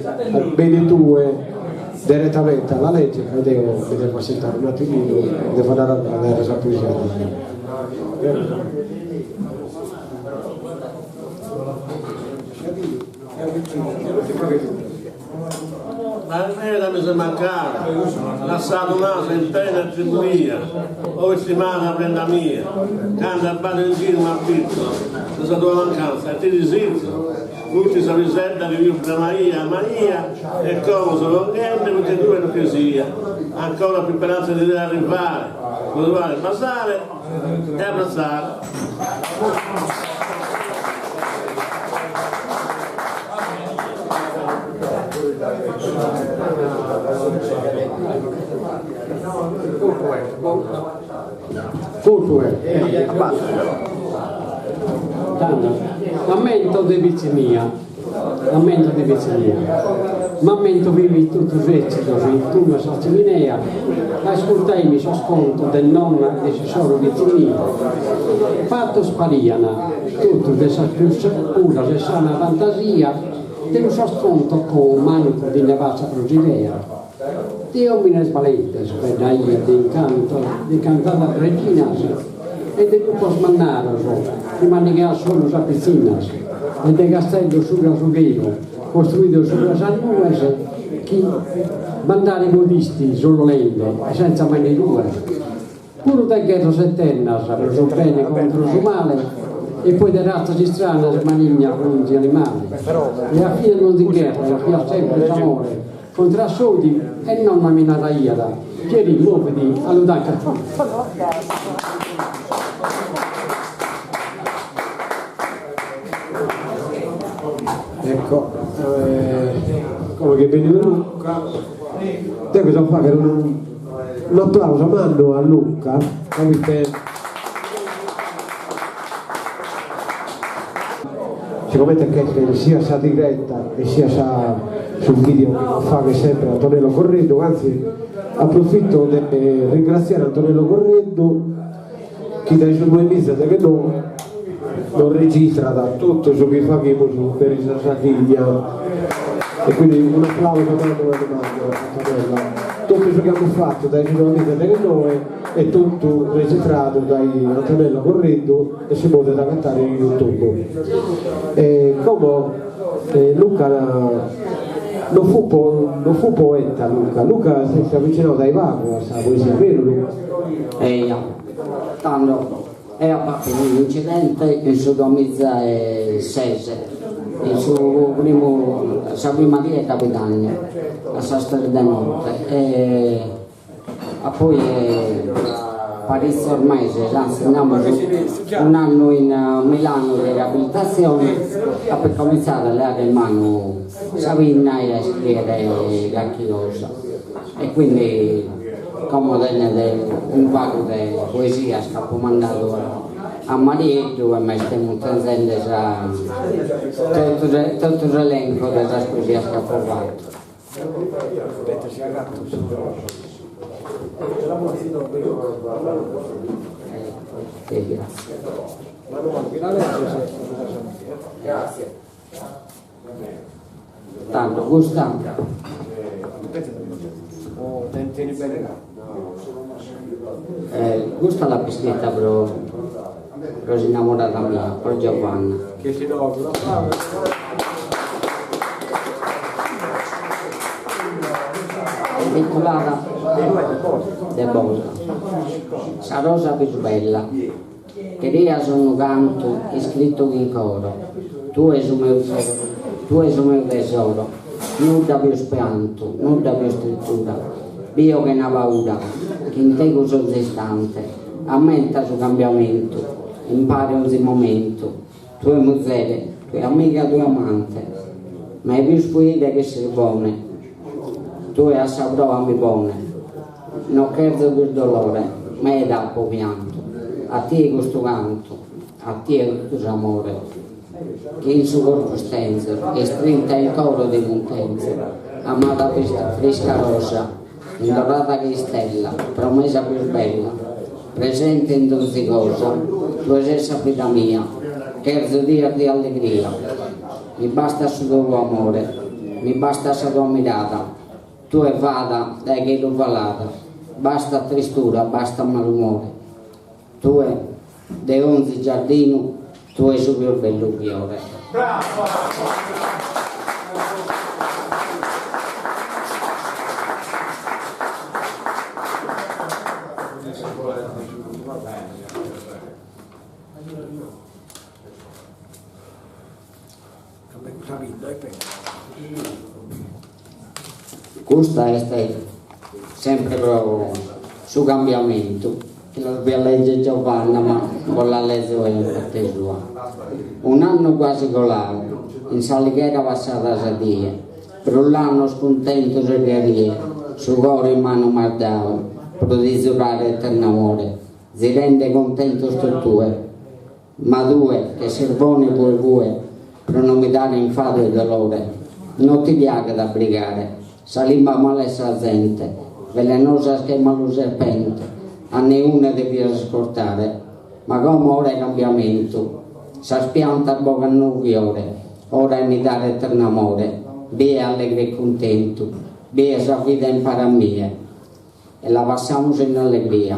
beni tue derettamente a la legge ca deo mi devo assettare un attimino e devo andare a leere sa poesia. Dae meda mi ses mancada, lassadu m'as in pena e tribulia, oh istimada prenda mia, cando abbaido in giru m'abbizzo de sa tua mancanza e ti disizzo, fusti sa pisedda chi pius bramaia amaia e como so pianghende proite tue non che sia, ancora apo isperanza de ti arrivare, pro ti poder basare e abbratzare. Tando, m'ammento de pitzinnia, m'ammento de pitzinnia, m'ammento fimis totu sètzidos in tundu a sa tziminea a iscurtaimis sos contos de nonna e de s'issoro pitzinnia. Fatos parian totu de sas pius puras e sana fantasia, de cussos contos como mancu ti nde passat pro s'idea. De omines balentes faeddaiat de incantos, de incantadas reginas e de lupos mannaros chi mandigaian solu sas pitzinnas e de castellos subra su chelu costruidos subra sas nues chi mandare podisti solu 'olende e senza mai ne ruere. Puru de gherras eternas pro su bene contro su male e poi de ratzas istranas malignas pro onzi animale. E a fine de onzi gherra fiat sempre s'amore contra a s'odiu e nonna mi naraiat, Pierì movedi a lu tanca tue. Ecco, como chi est bennidu Luca, deo cheria fagher unu Un'aplausu mannu a Luca, proite sigomente ch'est sia sa diretta e sia sa su video chi nos faghet sempre Antonello Correddu, anzi aprofito de ringraziare Antonello Correddu chi dae su duemiza e deghennoe nos registrat totu su chi faghimus peri sa Sardigna e quindi un'aplausu mannu mannu mannu Antonello. Totu su chi amus fatu dae su duamiza e deghennoe est totu registradu dae Antonello Correddu e si podet agatare in YouTube. E como Luca non fut non fut poeta Luca, Luca s'est avvicinadu dae pagu a sa poesia, beru Luca? Eja, tando Eo apo apidu un'incidente in su duamiza e ses, in su primu, sa prima die 'e cabidanni, a sas tres de notte e a poi 'e paritzos meses, antzis namus un'annu in Milanu de riabilitazione, apo incomintzadu a leare in manu sa pinna e a iscriere carchi cosa e quindi Como tenet unu pagu de poesias chi apo mandadu a Marieddu e m'est muntenzende sa totu totu s'elenco de sas poesias chi apo fatu. Tando custa custa l'apo iscrita pro pro s'innamorada mia, pro Giovanna. Intitulada De Bosa. Sa rosa pius bella. Cherias unu cantu iscritu chin coro, tue su meu tue su meu tesoro, nudda pius piantu, nudda pius tristura, bio chena paura, chin tegus onzi istante, ammenta su cambiamentu, impare onzi momentu, tue muzere, tue amiga, tue amante, mai pius fuire che sirbone, tue a sa proa mi pone. No cherzo pius dolore, meda apo piantu, a tie custu cantu, a tie totu s'amore, chi in su corpus tenzo, istrinta in coro ti muntenzo. Amada frisca rosa, indorada che istella, promesa pius bella, presente in donzi cosa, tue ses sa vida mia, cherzo dies de allegria. Mi bastat su tou amore, mi bastat sa tua mirada, tue fada dae chelu falada, bastat tristura, bastat malumore. Tue de onzi giardinu tue su pius bellu fiore. Custa est sempre pro su cambiamentu, chi la deviat leggere Giovanna ma bos la lezo eo in parte sua. Un'annu guasi coladu, in s'Alighera passada sa die, brullanos cuntentos e rie rie, su coro in manu m'as dadu, pro ti zurare eternu amore, zirende cuntentos totue. Ma tue, che sirbone fue fue, pro non mi dare infadu e dolore, non ti piaghet a brigare, sa limba mala 'e sa zente, velenosa che malu serpente, a neune devias ascurtare. Ma como ora 'e cambiamentu, sas piantas bogan nou fiore, ora 'e mi dare eternu amore, bie allegru e cuntentu, bie sa vida impare a mie. E la passamus in allegria.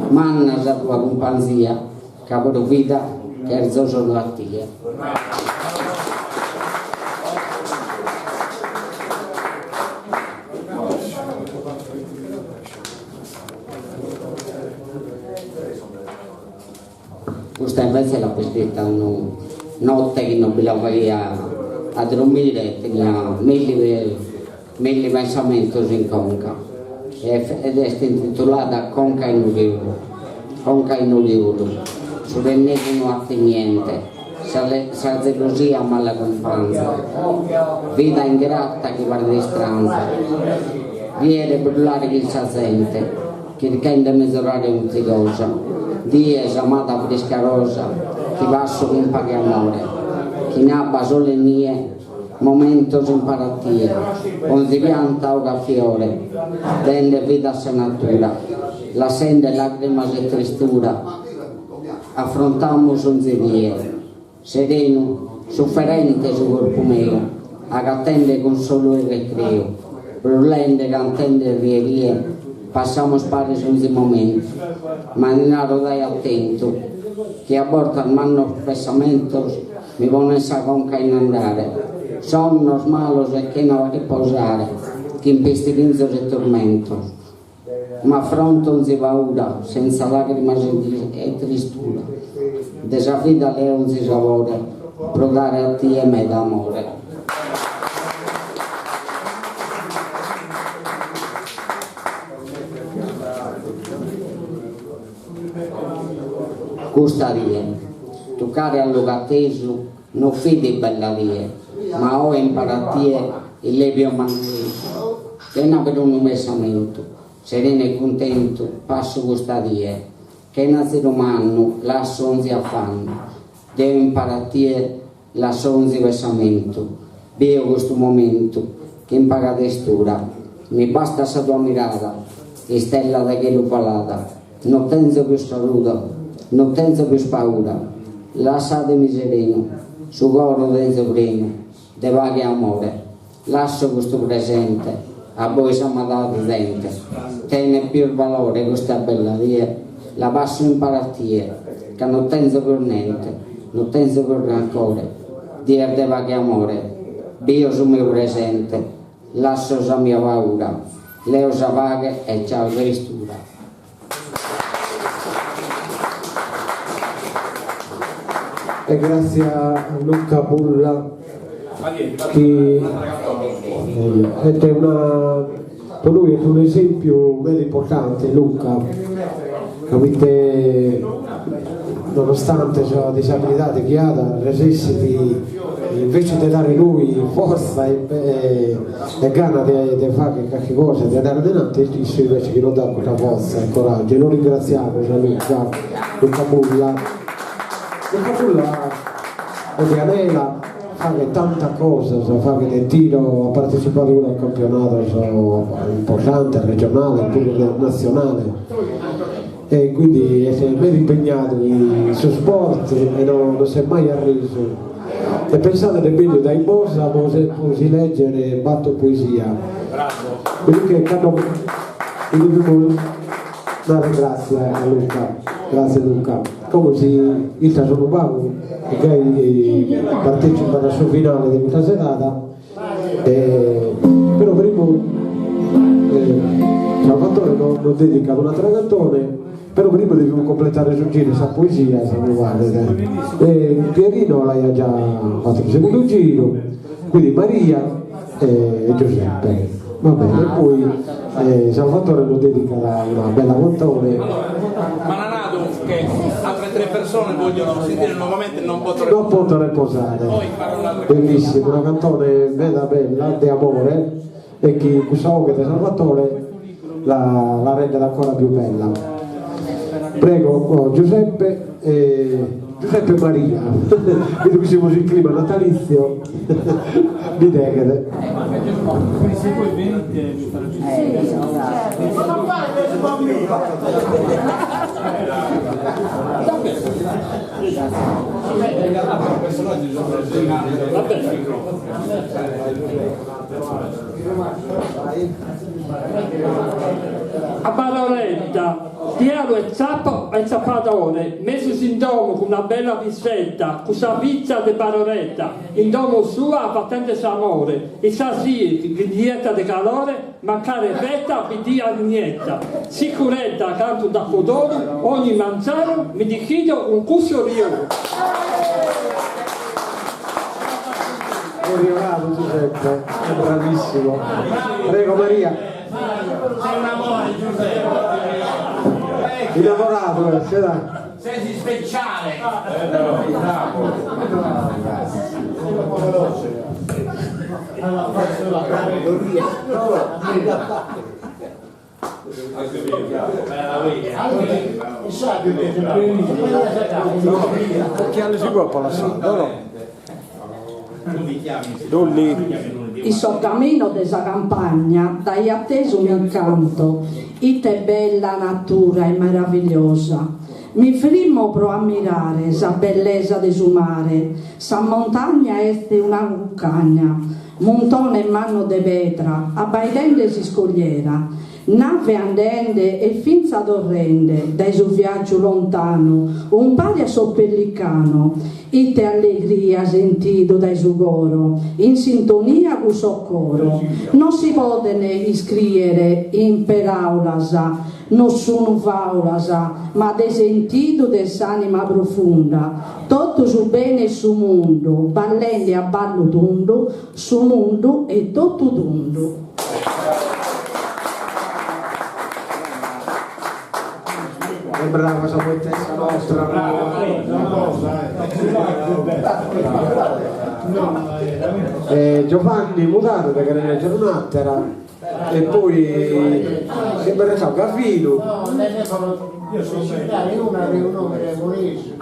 Manna sa tua cumpanzia, ca pro vida cherzo solu a tie. Custa invece l'apo iscrita unu notte chi non bi la faghia a drommire, tenia milli milli pensamentos in conca ed est intitulada Conca in oriolu, Conca in oriolu, su rennegu no 'atit niente, sa sa zelosia mala cumpanza, vida ingrata chi paret istranza, riere e brullare chin sa zente. Chirchende 'e mezorare onzi cosa, dies amada frisca rosa, chi passo cun paghe e amore, chin abba, sole e nie, momentos impare a tie, onzi pianta 'ogat fiore, dende vida a sa natura, lassende lagrimas e tristura, afrontamus onzi die, serenu, suferente su corpu meu, agatende consolu e recreu, brullende, cantende rie rie, passamus paris onzi momentu, ma ti naro dae atentu, chi a bortas mannos pessamentos mi ponen sa conca in andare, sonnos malos e chena riposare, chin pistighinzos e turmentos. Ma afronto onzi paura, senza lagrimas e tristura, de sa vida leo onzi sabore, pro dare a tie meda amore. Custa die, tuccare a logu atesu, no fit bella die, ma oe impare a tie illèbio m'annuesu, chena perunu pensamentu, serenu e cuntentu passo custa die, chena ziru mannu lasso onzi afannu, deo impare a tie lasso onzi pensamentu, bio custu momentu chin paga tristura, mi bastat sa tua mirada, istella dae chelu falada, no tenzo pius paura, no tenzo pius paura, lassademi serenu, su coro tenzo prenu de paghe e amore, lasso custu presente a bois amada zente, tenet pius valore custa bella die, la passo impare a tie, ca no tenzo pius nente, no tenzo pius rancore, dies de paghe e amore, bio su meu presente, lasso sa mia paura, leo sa paghe e ciao tristura. E grazie a Luca Bulla chi est una pro nois est un'esempiu meda importante Luca ca poite nonostante sa disabilidade chi at resessit invece de dare nois fortza e e gana de de fagher carchi cosa e de andare adenanti est issu invece chi nos dat custa fortza e coraggiu e lu ringratziamus a Luca, Luca Bulla. Luca Bulla est de Anela. faghet tantas cosas, faghet tiro, at partecipadu puru a campionados importantes, regionales, puru natzionales e quindi est meda impegnadu in su sport e no s'est mai arresu. E pensade est bennidu dae Bosa po si leggere bator poesias. Quindi cando li devimus narrer gratzie a Luca. Gratzie Luca. Como si istas unu pagu e gai partecipat a su finale de custa serada e però primu Salvatore nos dedicat un'atera cantone però primu devimus completare su giru 'e sa poesia si mi paret e Pierino l'aiat già fatu su segundu giru quindi Maria e Giuseppe va bene e poi Salvatore nos dedicat una bella cantone. M'ana nadu che altre tre persone vogliono sentire nuovamente Non poto Non poto reposare. Bellissima, una cantone meda bella de amore e chi cussa 'oghe de Salvatore la la rendet ancora più bella. Prego oh, Giuseppe e Giuseppe e Maria, bidu chi semus in clima natalizio, mi deghet. A Baroredda, Dialu 'e zappo e zapadore, mezus in domo cun una bella pisedda, cun sa fiza de Baroredda, in domo sua fatende s'amore, issa siet chi ndi 'etat de calore, mancari feta bidia niedda, sicuredda cantu nd'apo dolu, ogni manzanu mi nd'ischido cun cussu oriolu. Orioladu Giuseppe, è bravissimo. Prego Maria. Sei un amore Giuseppe. Innamorato, eh, dai. Sei speciale. Occhiali si può passare, no no. Dolly. In su caminu de sa campagna dai atesu m'incanto, ite bella natura e meravigliosa. Mi frimmo pro ammirare sa bellesa de su mare, sa montagna est una cuccagna, muntone mannu de pedra, abbaidende s'iscogliera, nave andende e finza torrende dae su viaggiu lontanu, umpare a su pellicanu, ite allegria sentidu dae su coro, in sintonia cun su coro, non si poden iscriere in peraulas, No sunu faulas, ma de sentidu de s'anima profunda, totu su bene 'e su mundu, ballende a ballu tundu, su mundu est totu tundu. È brava sa poetessa nostra. Eh, Giovanni Mudanu nde cheret leggere un'attera. E poi si est restadu Gavinu. No, ne devo citare una de un'omine molese.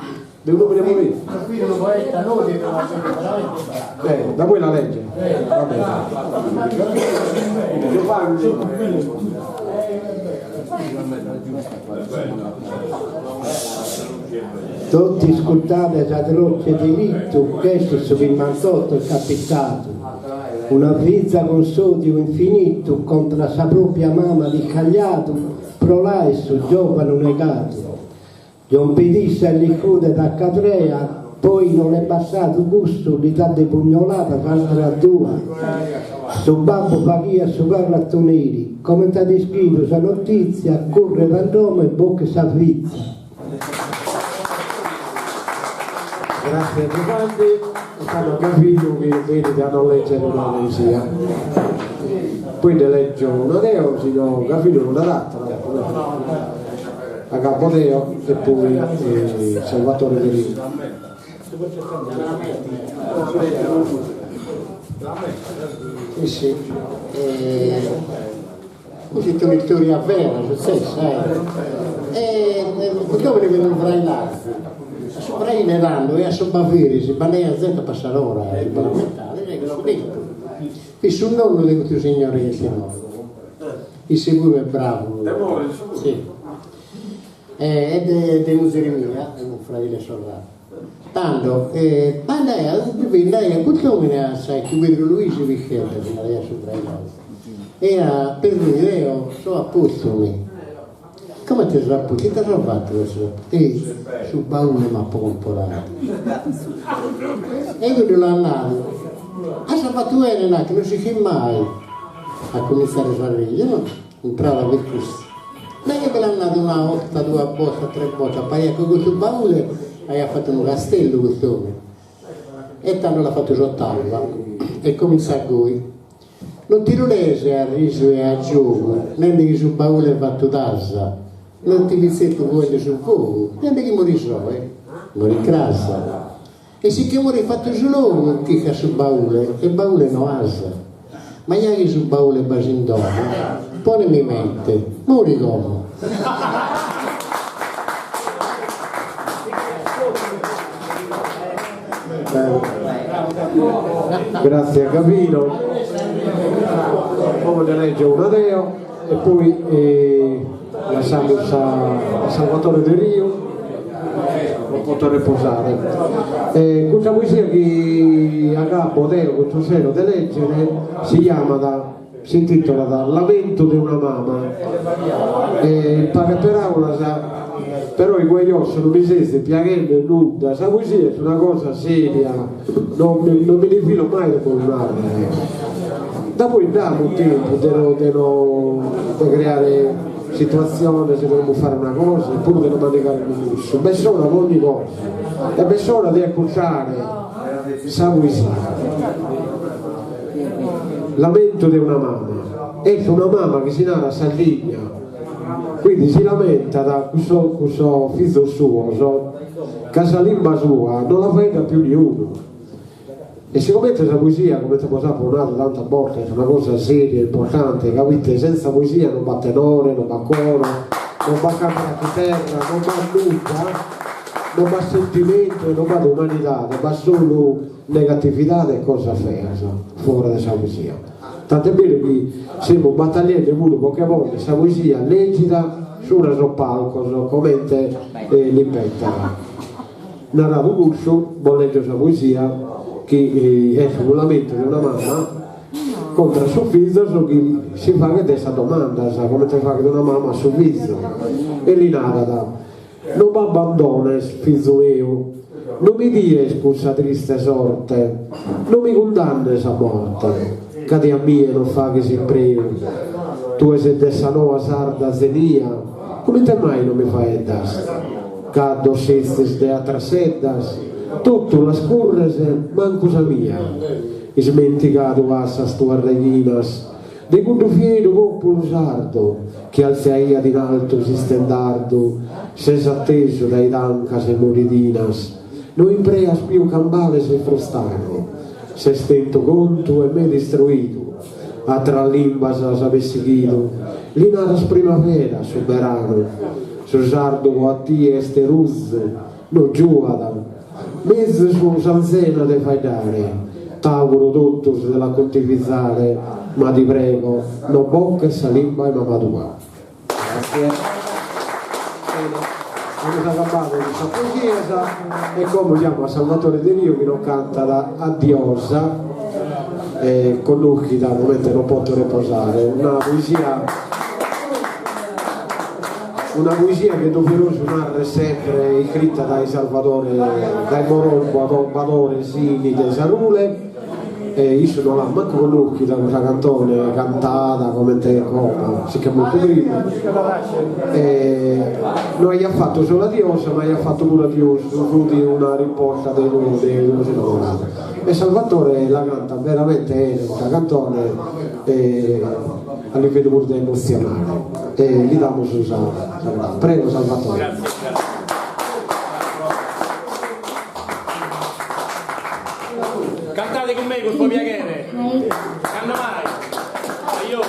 De un'omine molese? Gavino unu poeta nodidu ma veramente bravo. Eh, da poi la legge. Va bene. Giovanni. Totu iscurtade s'atrotze delittu ch'est su chi m'ant capitadu. Una fiza cun s'odiu infinitu contra sa propria mama at iscagliadu pro l'aer su giovanu negadu. Giompit issa e l'icudet a cadrea, poi no l'est bastadu cussu li dat de pugnoladas àteras duas. Su babbu faghiat su carratoneri, comente at ischidu sa notìtzia curret a domo e bochit sa fiza. Grazie Giovanni, e tando Gavinu chi benit a nos leggere una poesia. Poi nde leggio una deo, si no Gavinu non nd'at atera. Agabbo deo e poi Salvatore Derì. Sì, sì. Custa est un'istoria vera, sutzessa, eh. E un'omine fiat unu frailarzu, a su Su fraile tando e a sos baveris b'andaiat zente a passare ora si bos ammentades e cussu tempus fit su nonnu de custu signore chi est inoghe isse puru est bravu si e de de muzere mia unu fraile sorradu tando b'andaiat bi nd'aiat cust'omine a sa tiu Pedru Luisi Piscedda si naraiat su fraile e Pedru deo so a postu mi Comente so a postu? Ite as fatu pro essere a postu? Ei, su baule m'apo comporadu. E cuddu l'at nadu, As fatu bene, nachi, non s'ischit mai a comintzare sa reglia, no? Intrada fit cussa. Daghi bi l'at nadu una 'orta, duas bortas, tres bortas, pariat chi custu baule aiat fatu unu castellu cust'omine. E tando l'at fatu s'otava e comintzat goi. Non ti lu lees a risu e a giogu, nende chi su baule fatu t'as, non ti fit tzertu fuende su fogu, nende chi moris oe, moris cras. E si che morit fatu su logu, chircas su baule e baule no as. Ma ja chi su baule b'as in domo, ponemi mente, mori como. Grazie a Gavino. Como nde leggio una deo e poi eh, lassamus a Salvatore Deriu pro poter reposare. Eh, custa poesia chi agabbo deo custu sero de leggere si chiamat si intitolat Lamentu de una mama e in pagas peraulas però igue josso non mi sezis piaghende nudda, sa poesia est una cosa seria, non mi non mi ndi filo mai de bos narrer, da poi nd'amus tempus de no de no de creare situatziones de non bufare una cosa e puru de non mandigare unu mussu, b'est s'ora po ogni cosa e b'est s'ora de acurciare sa poesia. Lamentu de una mama. Est una mama chi si narat Sardigna, quindi si lamentat cun sos fizos suos ca sa limba sua non la faeddat pius niunu. E sigomente sa poesia, comente bos apo nadu tantas bortas, est una cosa seria e importante, ca poite senza poesia non b'at tenore, non b'at coro, non b'at càmera a chiterra, non b'at nudda, non b'at sentimentu e non b'at umanidade, b'at solu negatividade e cosas feas fora de sa poesia. Tant'est beru chi semus battagliende puru pro che ponnere sa poesia lègida subra sos palcos comente l'impetat. Naradu cussu, bos lègio sa poesia chi est unu lamentu de una mama contra a sos fizos chi si faghet sas domandas comente faghet una mama a su fizu e li narat No m'abbandones, fizu meu, no mi dies cussa triste sorte, no mi cundannes a morte, ca de a mie no faghes impreu. Tue ses de sa noa sarda zenia, comente mai no mi faeddas? Caddos setzis de atras seddas, totu las curres mancu sa mia. Ismentigadu as sas tuas raighinas, De cuddu fieru populu sardu chi altziaiat in altu s'istendardu, ses atesu dae tancas e muridinas, no impreas pius cambales e frustanu, ses tentu contu e meda istruidu, atras limbas as pessighidu, li naras primavera a su beranu, su sardu po a tie est ruzu, no giuat, mezus s'anzena de faeddare, t'auguro totus de la contivizare, ma ti prego, no boches sa limba 'e mama tua. Grazie. Amus agabbadu cun sas poesias e como giamo a Salvatore Deriu chi nos cantat A Diosa, connoschida comente Non poto reposare, una poesia Una poesia chi est doverosu narrer sempre iscrita dae Salvadore, dae Morobbo Badore Sini de Sarule, e issu no l'at mancu connoschida custa cantone cantada comente como, si ch'est mortu prima, e no aiat fatu solu A Diosa ma aiat fatu puru Adiosu, fut una risposta de unu de unu innamoradu. E Salvatore la cantat veramente 'ene custa cantone e a livellu puru de emotzionale. E li damus sa sa Prego Salvatore. Grazie, grazie. Cantate con me, con piacere. Quando mai? Io.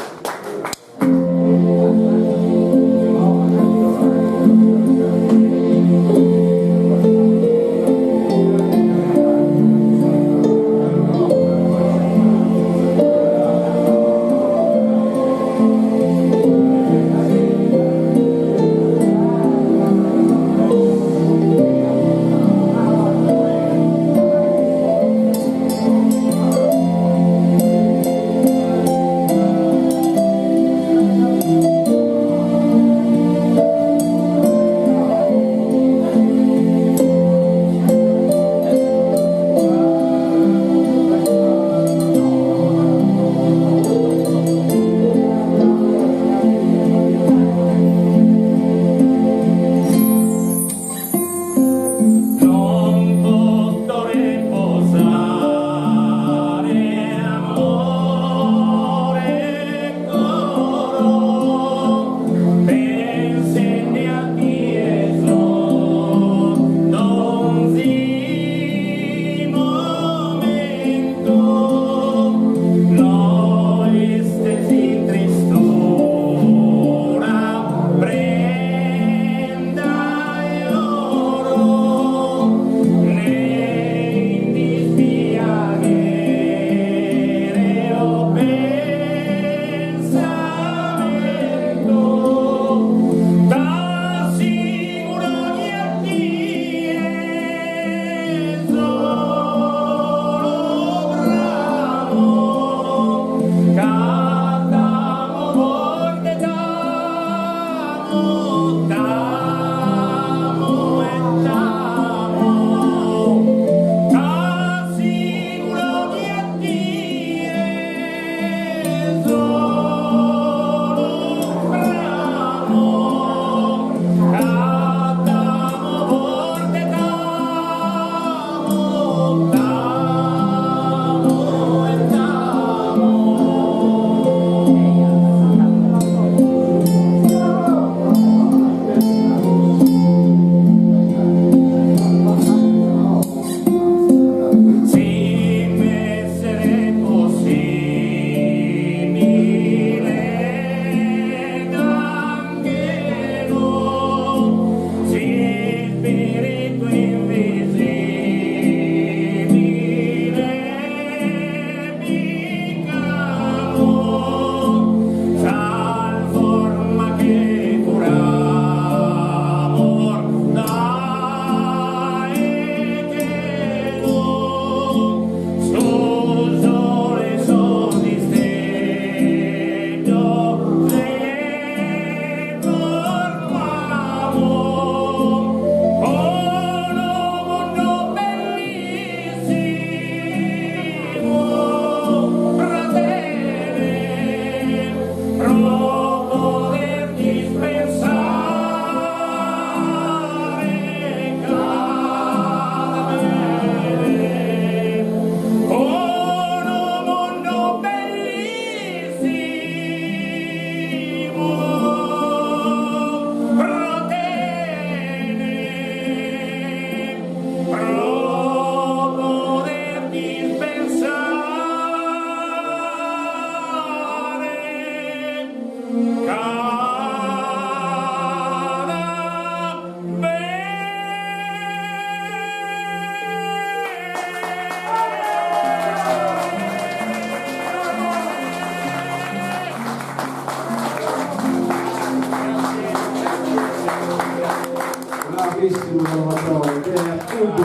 Bravissimo Salvatore, che è appunto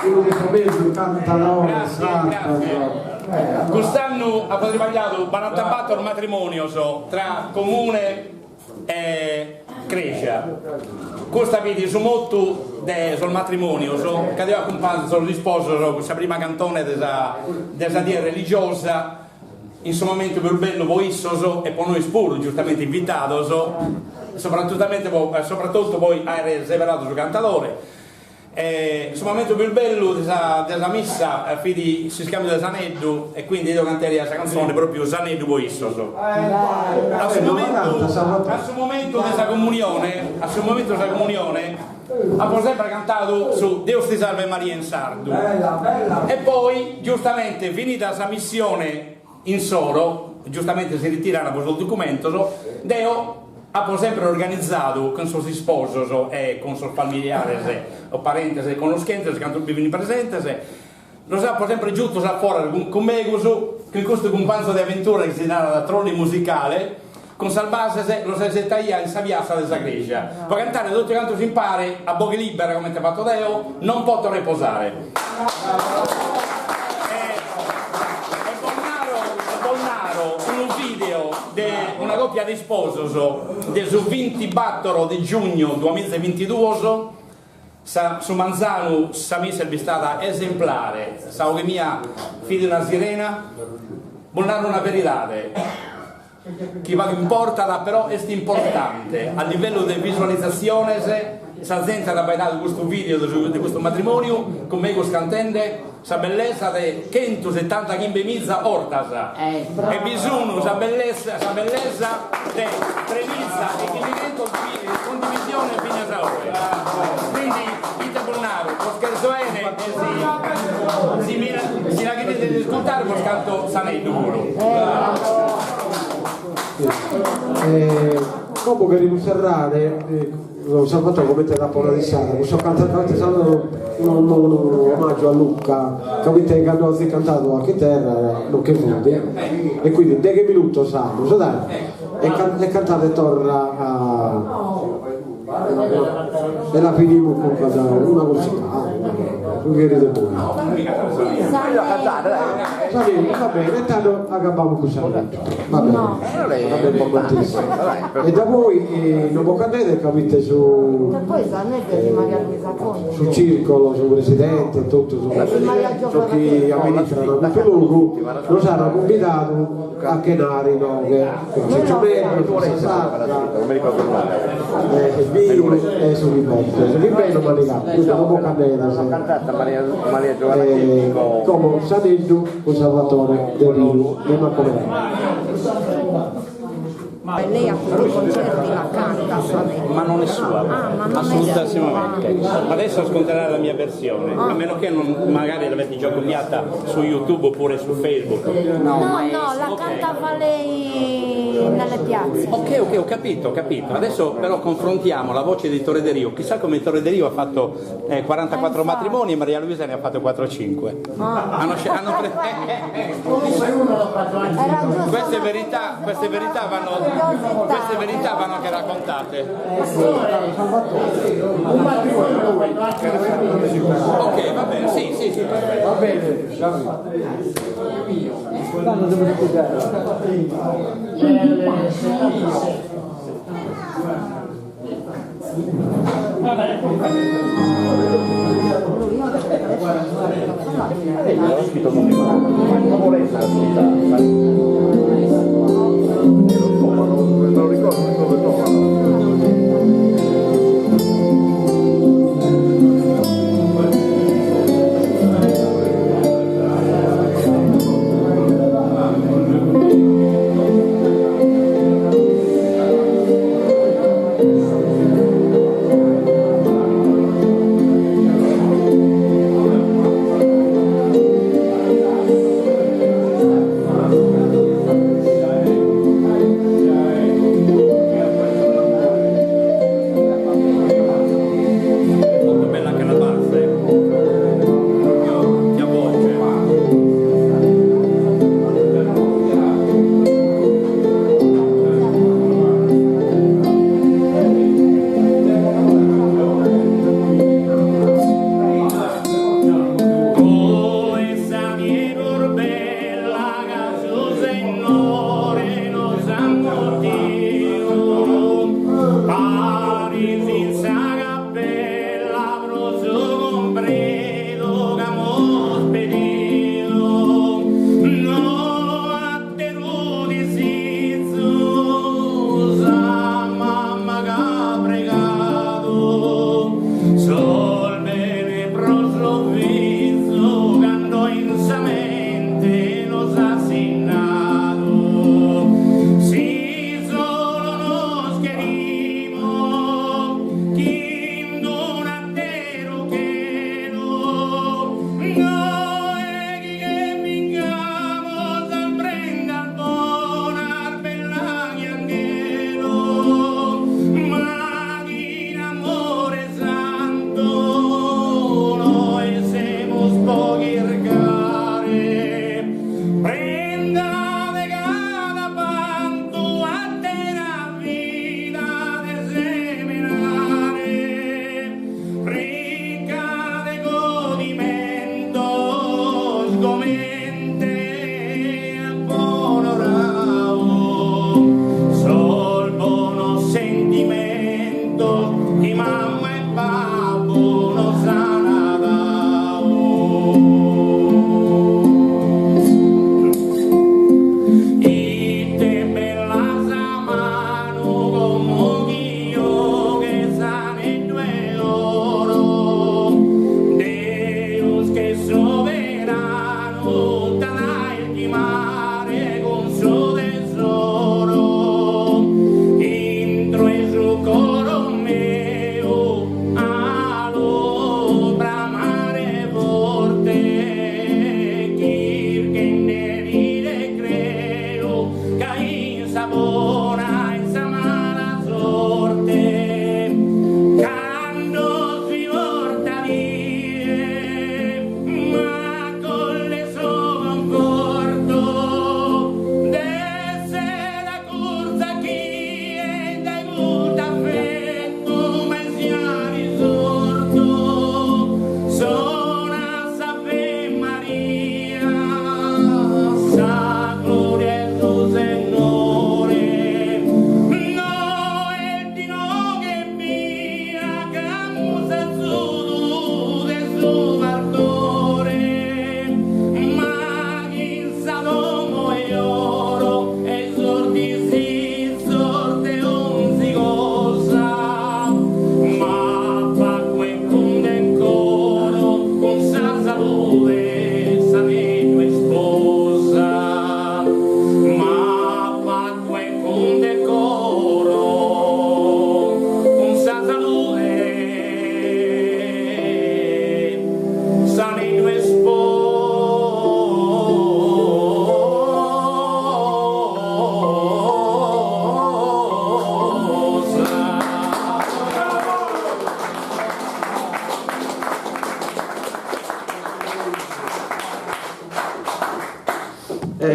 uno dei famosi cantadores sardos. Cust'annu apo tribagliadu barantabator matrimonios tra Comune e Cresia. Custa fit su motu de sos matrimonios ca deo acumpanzo sos isposos cun sa prima cantone de sa de sa die religiosa in su momentu pius bellu po issos e po nois puru giustamente invitados soprattutamente po sopratotu po aere seberadu su cantadore E su momentu pius bellu de sa de sa missa fit s'iscambiu de s'aneddu e quindi deo canteria sa canzone propriu s'aneddu po issos. A su momentu a su momentu de sa comunione a su momentu de sa comunione apo sempre cantadu su Deus ti salve Maria in sardu e poi giustamente finida sa missione insoro, giustamente si ritiran po sos documentos, deo apo sempre organizadu cun sos isposos e cun sos familiares o parentes e connoschentes cantu bi fin presentes, los apo sempre giutos a foras cun megus, cun custu cumpanzu de aventura chi si narat trolley musicale, cun sas bases los aisettaia in sa piatza de sa cresia po cantare totu cantos impare a boghe libera comente fatto deo, non poto reposare. E bos naro, e bos naro unu video de una coppia de isposos de su bintibattoro de giugno duamiza e bintiduos, sa su manzanu sa missa est bistada esemplare, sa 'oghe mia fit una sirena, bos naro una veridade, chi pagu importat però est importante a livellu de visualizatziones, sa zente at abbaidadu custu video de custu matrimoniu cun megus cantende sa bellesa de chentusetantachimbemiza 'ortas e bi sun sa bellesa sa bellesa de tremiza e chimbichentos cundivisiones finas a oe. Quindi ite bos naro, bos cherzo 'ene e si si mi si la cherides iscultare bos canto s'aneddu puru. Como cherimus serrare cun Salvatore comente l'apo nadu issara, cun sos cantantes sardos unu omaggiu a Luca, ca poite cando azis cantadu a chiterra non che fut e quindi deghe minutos amus dai e cantade torra e la finimus cun una corsicana, su chi cherides bois. Va bene, e tando agabbamus cun s'aneddu. Va bene, va bene E da poi non bos ch'andedes ca poite su su circolo, su presidente e totu sos chi amministran custu logu nos an cumbidadu a chenare inoghe cun cicciomeddu, cun sa sarda, e binu e su chi b'est, su chi b'est non mandigamus, quindi non bos ch'andedes. Como s'aneddu cun Salvatore Deriu de Macumere. Ma lei a tutti i concerti la canta s'aneddu. Ma non è sua, ah, ma non assolutissimamente. Adesso ascolterai la mia versione, a meno che non, magari l'avete già copiata su YouTube oppure su Facebook. No, no, no, la cantava lei nelle piazze. Ok, ok, ho capito, ho capito. Adesso però confrontiamo la voce di Tore Deriu. Chissà come Tore Deriu ha fatto 44 matrimoni e Maria Luisa ne ha fatto 4 o 5. Ah. Hanno, hanno pre- queste verità, queste verità vanno, queste verità vanno anche raccontate. Ok, va bene, sì, sì, sì. Va bene,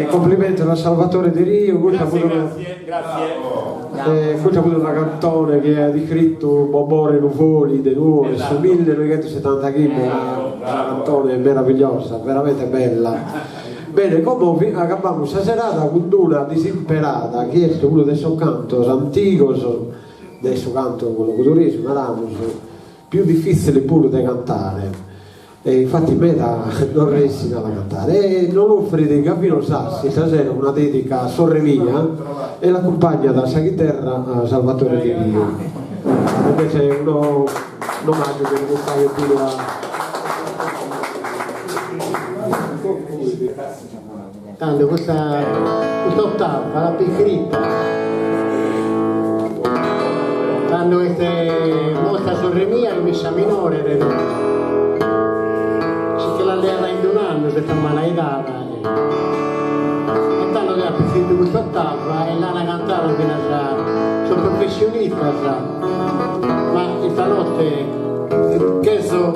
Complimenti a Salvatore Deriu, custa Grazie, puru una grazie, grazie. Custa puru una cantone chi at iscritu Bobore Nuvoli de Nuoro in su millenoighentosetantaghimbe, una cantone meravigliosa, veramente bella. Bene, como agabamus sa serada cun d'una disimperada chi est unu de sos cantos antigos de su cantu logudoresu, naramus, pius difitzile puru de cantare e infati meda non ressin a la cantare e nos l'ofrit Gavino Sassi istasera una dedica a sorre mia e l'acumpagnat a sa chiterra Salvatore Deriu. Invece unu omaggiu chi devimus fagher puru a. Tando custa custa ottava l'apo iscrita cando est morta sorre mia chi fit sa minore de totu, si che l'at leada in d'un'annu s'est ammalaidada e tando deo apo iscritu custa ottava e l'ana cantada finas sos professionistas, ma istanotte cherzo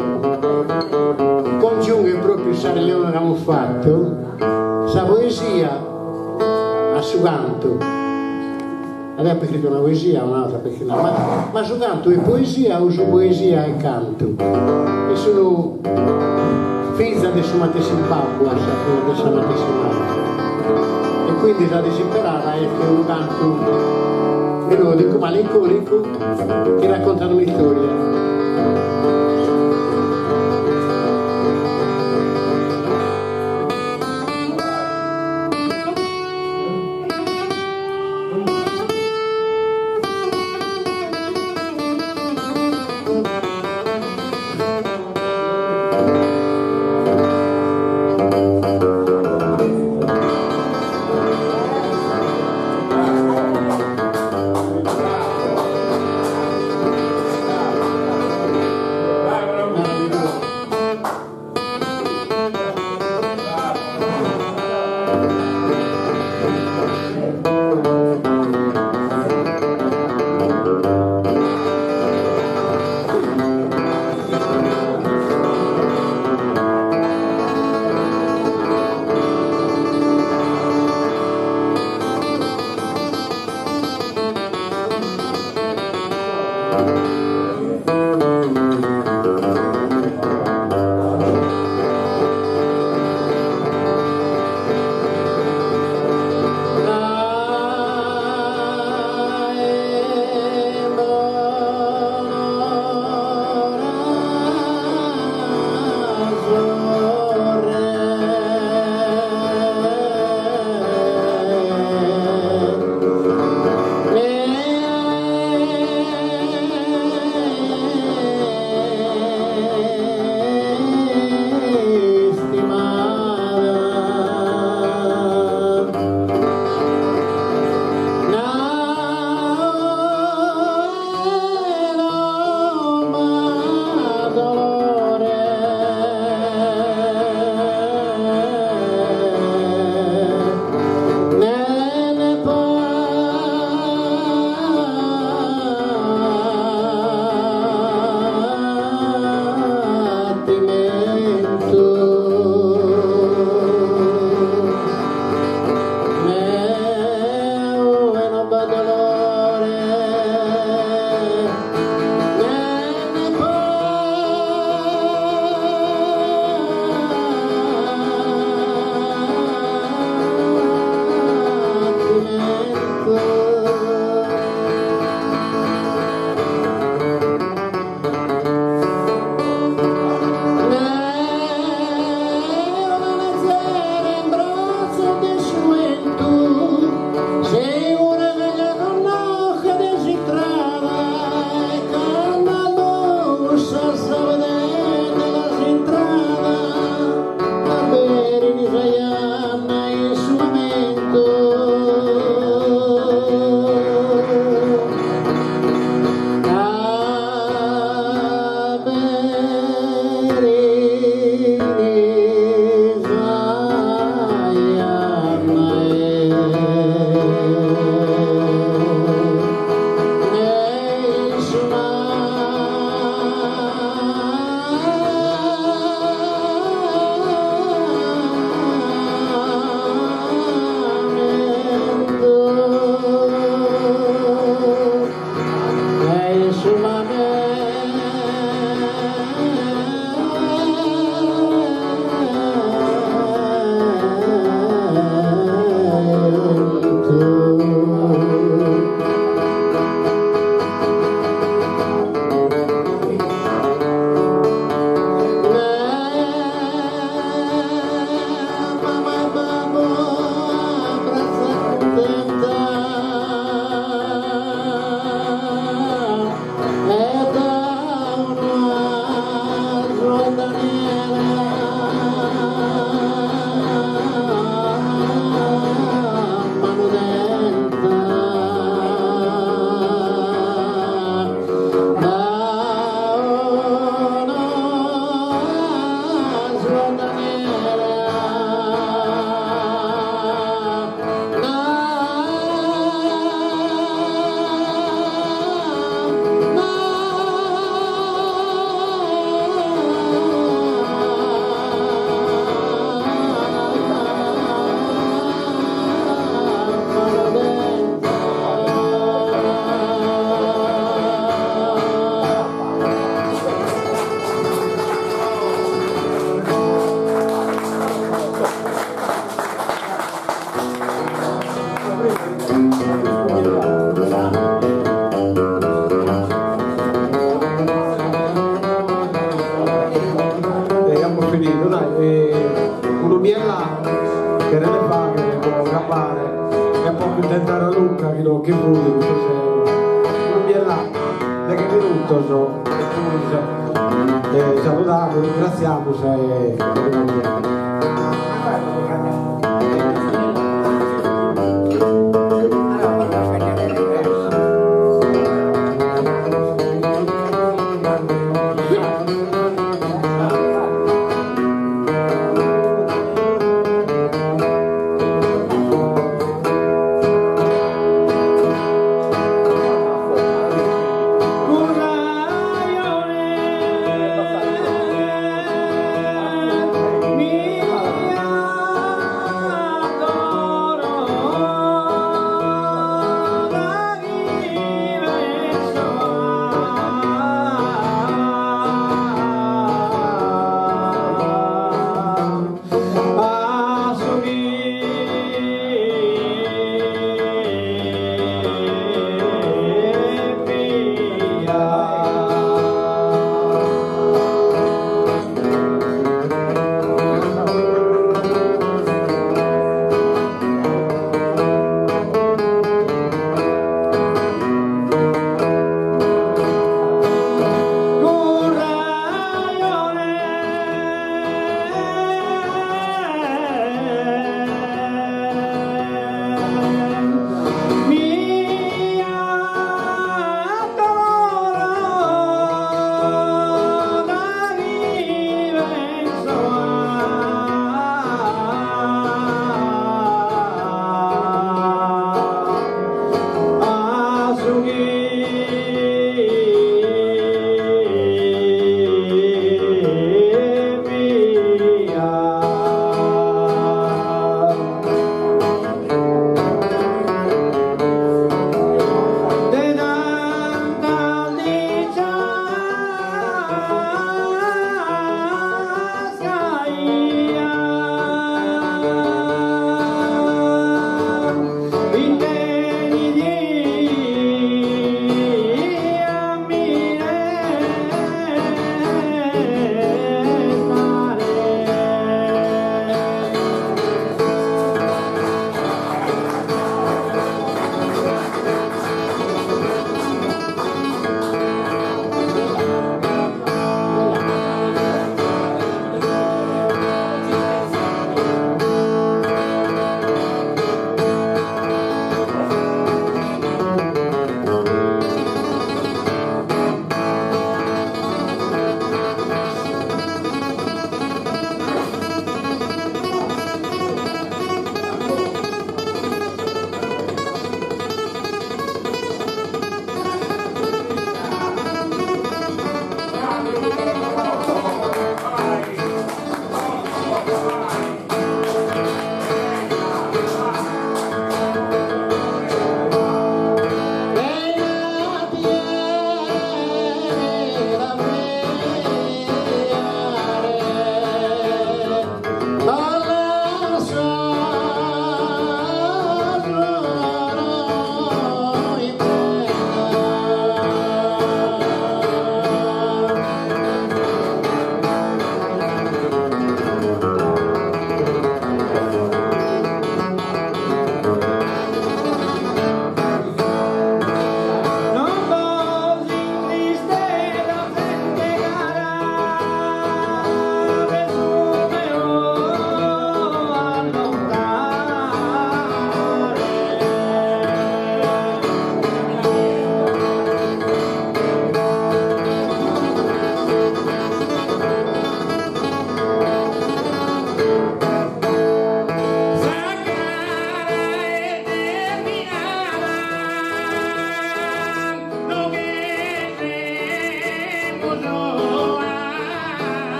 congiungher propriu sa relione chi amus fatu, sa poesia a su cantu. Deo apo iscritu una poesia, un'atra apo iscritu, ma ma su cantu est poesia o su poesia est cantu? E sun fizas de su matessi babbu a sa fine de sa matessi mama. E quindi sa disimperada est unu cantu melodicu, malinconicu, chi raccontat un'istoria. accuntentare a Luca chi no che fut custu sero. Unu biellà, deghe minutos e poi saludamus, ringraziamus e arrivederci. Mi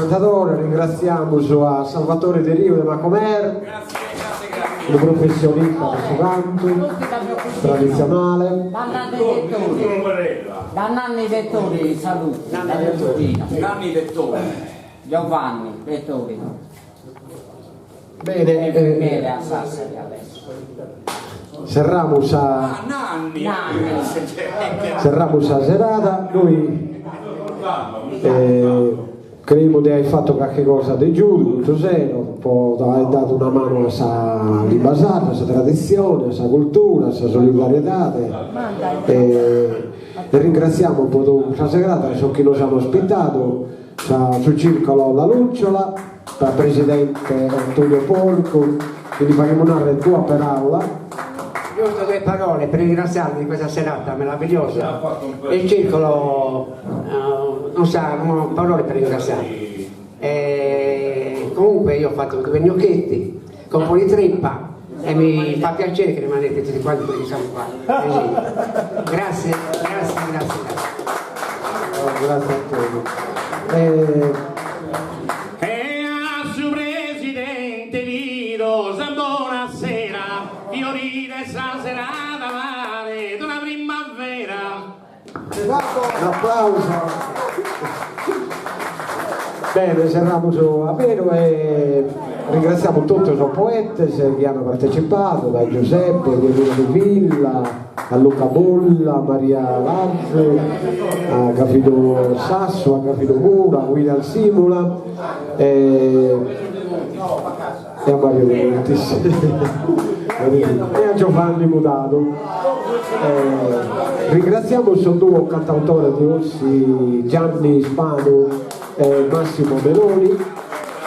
cantadores, ringraziamus a Salvatore Deriu de Macomer, unu professionista de su cantu traditzionale. Da Nanni Dettori, da Nanni Dettori salutu, Nanni Dettori. Giovanni Dettori. Bene, eh, a Sassari adesso. Serramus sa Serramus sa serada, noi eh, creimus de ai fatu carchi cosa de giudu custu sero po ai dadu una manu a sa limba sarda, a sa traditzione, a sa cultura, a sa solidariedade e ringraziamus po sa serada sos chi nos an ospitadu sa su Circolo La Lucciola, sa presidente Antonio Porcu, chi li faghimus narrer duas peraulas. Giusto due parole per ringraziarvi di questa serata meravigliosa. Il circolo non sa, non ho parole per ringraziarvi. E comunque io ho fatto due gnocchetti con un po' di trippa e mi fa piacere che rimanete tutti quanti quelli che siamo qua. Grazie, grazie, grazie. Oh, grazie Antonio. Eh... E a su presidente Lido, buonasera, fiorire sa serata pare d'una primavera. Un applauso. Bene, serramus a beru e ringraziamus totu sos poetes chi ant partecipadu, dae Giuseppe, Guerrino de Villa, a Luca Bulla, a Maria Lazzu, a Gavino Sassu, a Gavino Mura, a William Simula e e a Mario Demontis e a Giovanni Mudadu. Ringraziamus sos duos cantautores de Ossi, Gianni Spanu e Massimo Meloni,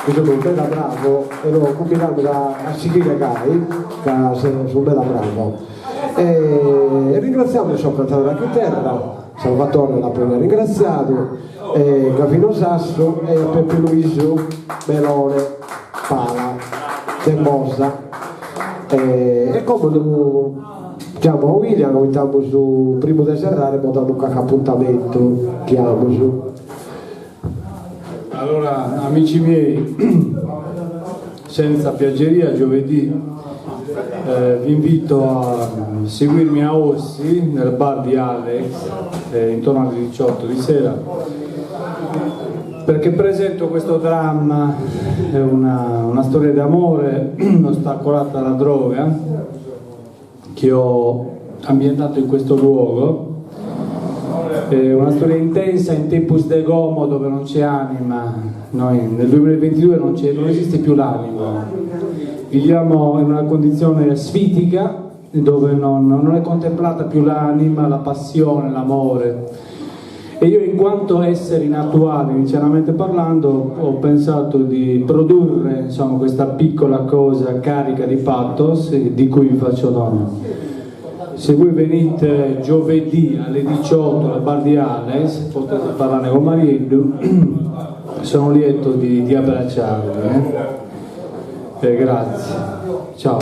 chi sunt meda bravos e los cumbidamus a sighire gai, ca sunt meda bravos. E ringraziamus sos cantadores a chiterra, Salvatore l'apo già ringraziadu, e Gavino Sassu e a Peppe Luisu Melone Pala de Bosa. E como giamo a William, comintamus primu de serrare po dare carchi apuntamentu chi amus. Allora, amici miei, senza piaggeria, giovedì eh, vi invito a seguirmi a Ossi, nel bar di Alex, eh, intorno alle 18 di sera, perché presento questo dramma, è una, una storia d'amore ostacolata dalla droga, che ho ambientato in questo luogo. È una storia intensa in tempus de como dove non c'è anima. Noi nel 2022 non, non esiste più l'anima. Viviamo in una condizione asfitica dove non, non è contemplata più l'anima, la passione, l'amore. E io in quanto essere inattuale, sinceramente parlando, ho pensato di produrre insomma, questa piccola cosa carica di pathos di cui vi faccio dono. Se voi venite giovedì alle 18 al bar di Ales, potete parlare con Marieddu, sono lieto di, di abbracciarvi. Eh? Eh, grazie. Ciao.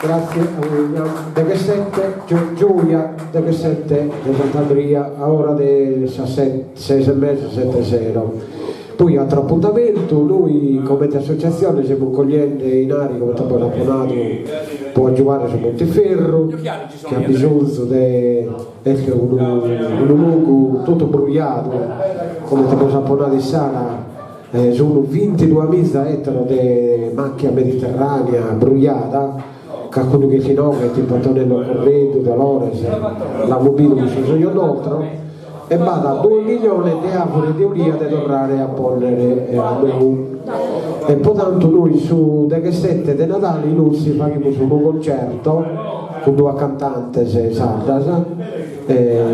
Grazie a William. Deghessette, Giulia, deghessette de Sant'Andria, a ora de sas ses e mesa, sette sero. Poi atteru apuntamentu, noi comente associatzione semus cogliende inari, comente apo nadu, po agiuare su Montiferru, chi at bisonzu de est unu unu logu totu brujadu, comente bos apo nadu issara, Sun bintiduamiza ètaros de macchia mediterrànea brujada, cacunu chi est inoghe, tipu Antonello Correddu, Dolores, l'amus bidu cun sos ojos nostros, e b'at duos milliones de àvures de olia de torrare a pònnere a nou. E pro tantu nois su deghessete de Nadale in Ossi faghimus unu concerto cun duas cantantes sardas,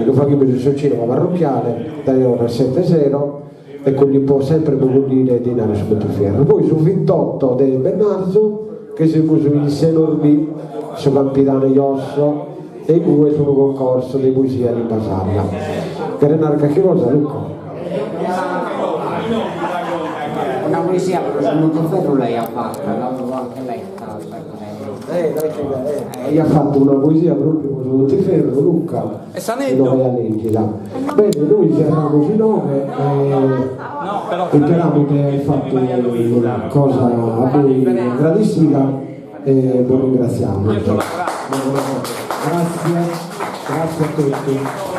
lu faghimus in su cinema parrocchiale dae ora sete sero, e po sempre po collire dinari a su Montiferru. Poi su vintotto de bennarzu che semus in Senorbì, su Campidanu 'e Josso, e igue est unu concorso de poesia in limba sarda. Cheres narrer carchi cosa Luca? Una poesia pro su Montiferru l'aia fatta, l'apo anche letta. Aiat fatu una poesia propriu po su Montiferru, Luca, E s'aneddu? e no dd'aia lègida. Bene, nois serramus inoghe e isperamus de aer fatu una cosa a bois agradessida e bos ringratziamus. Grazie, grazie a totu.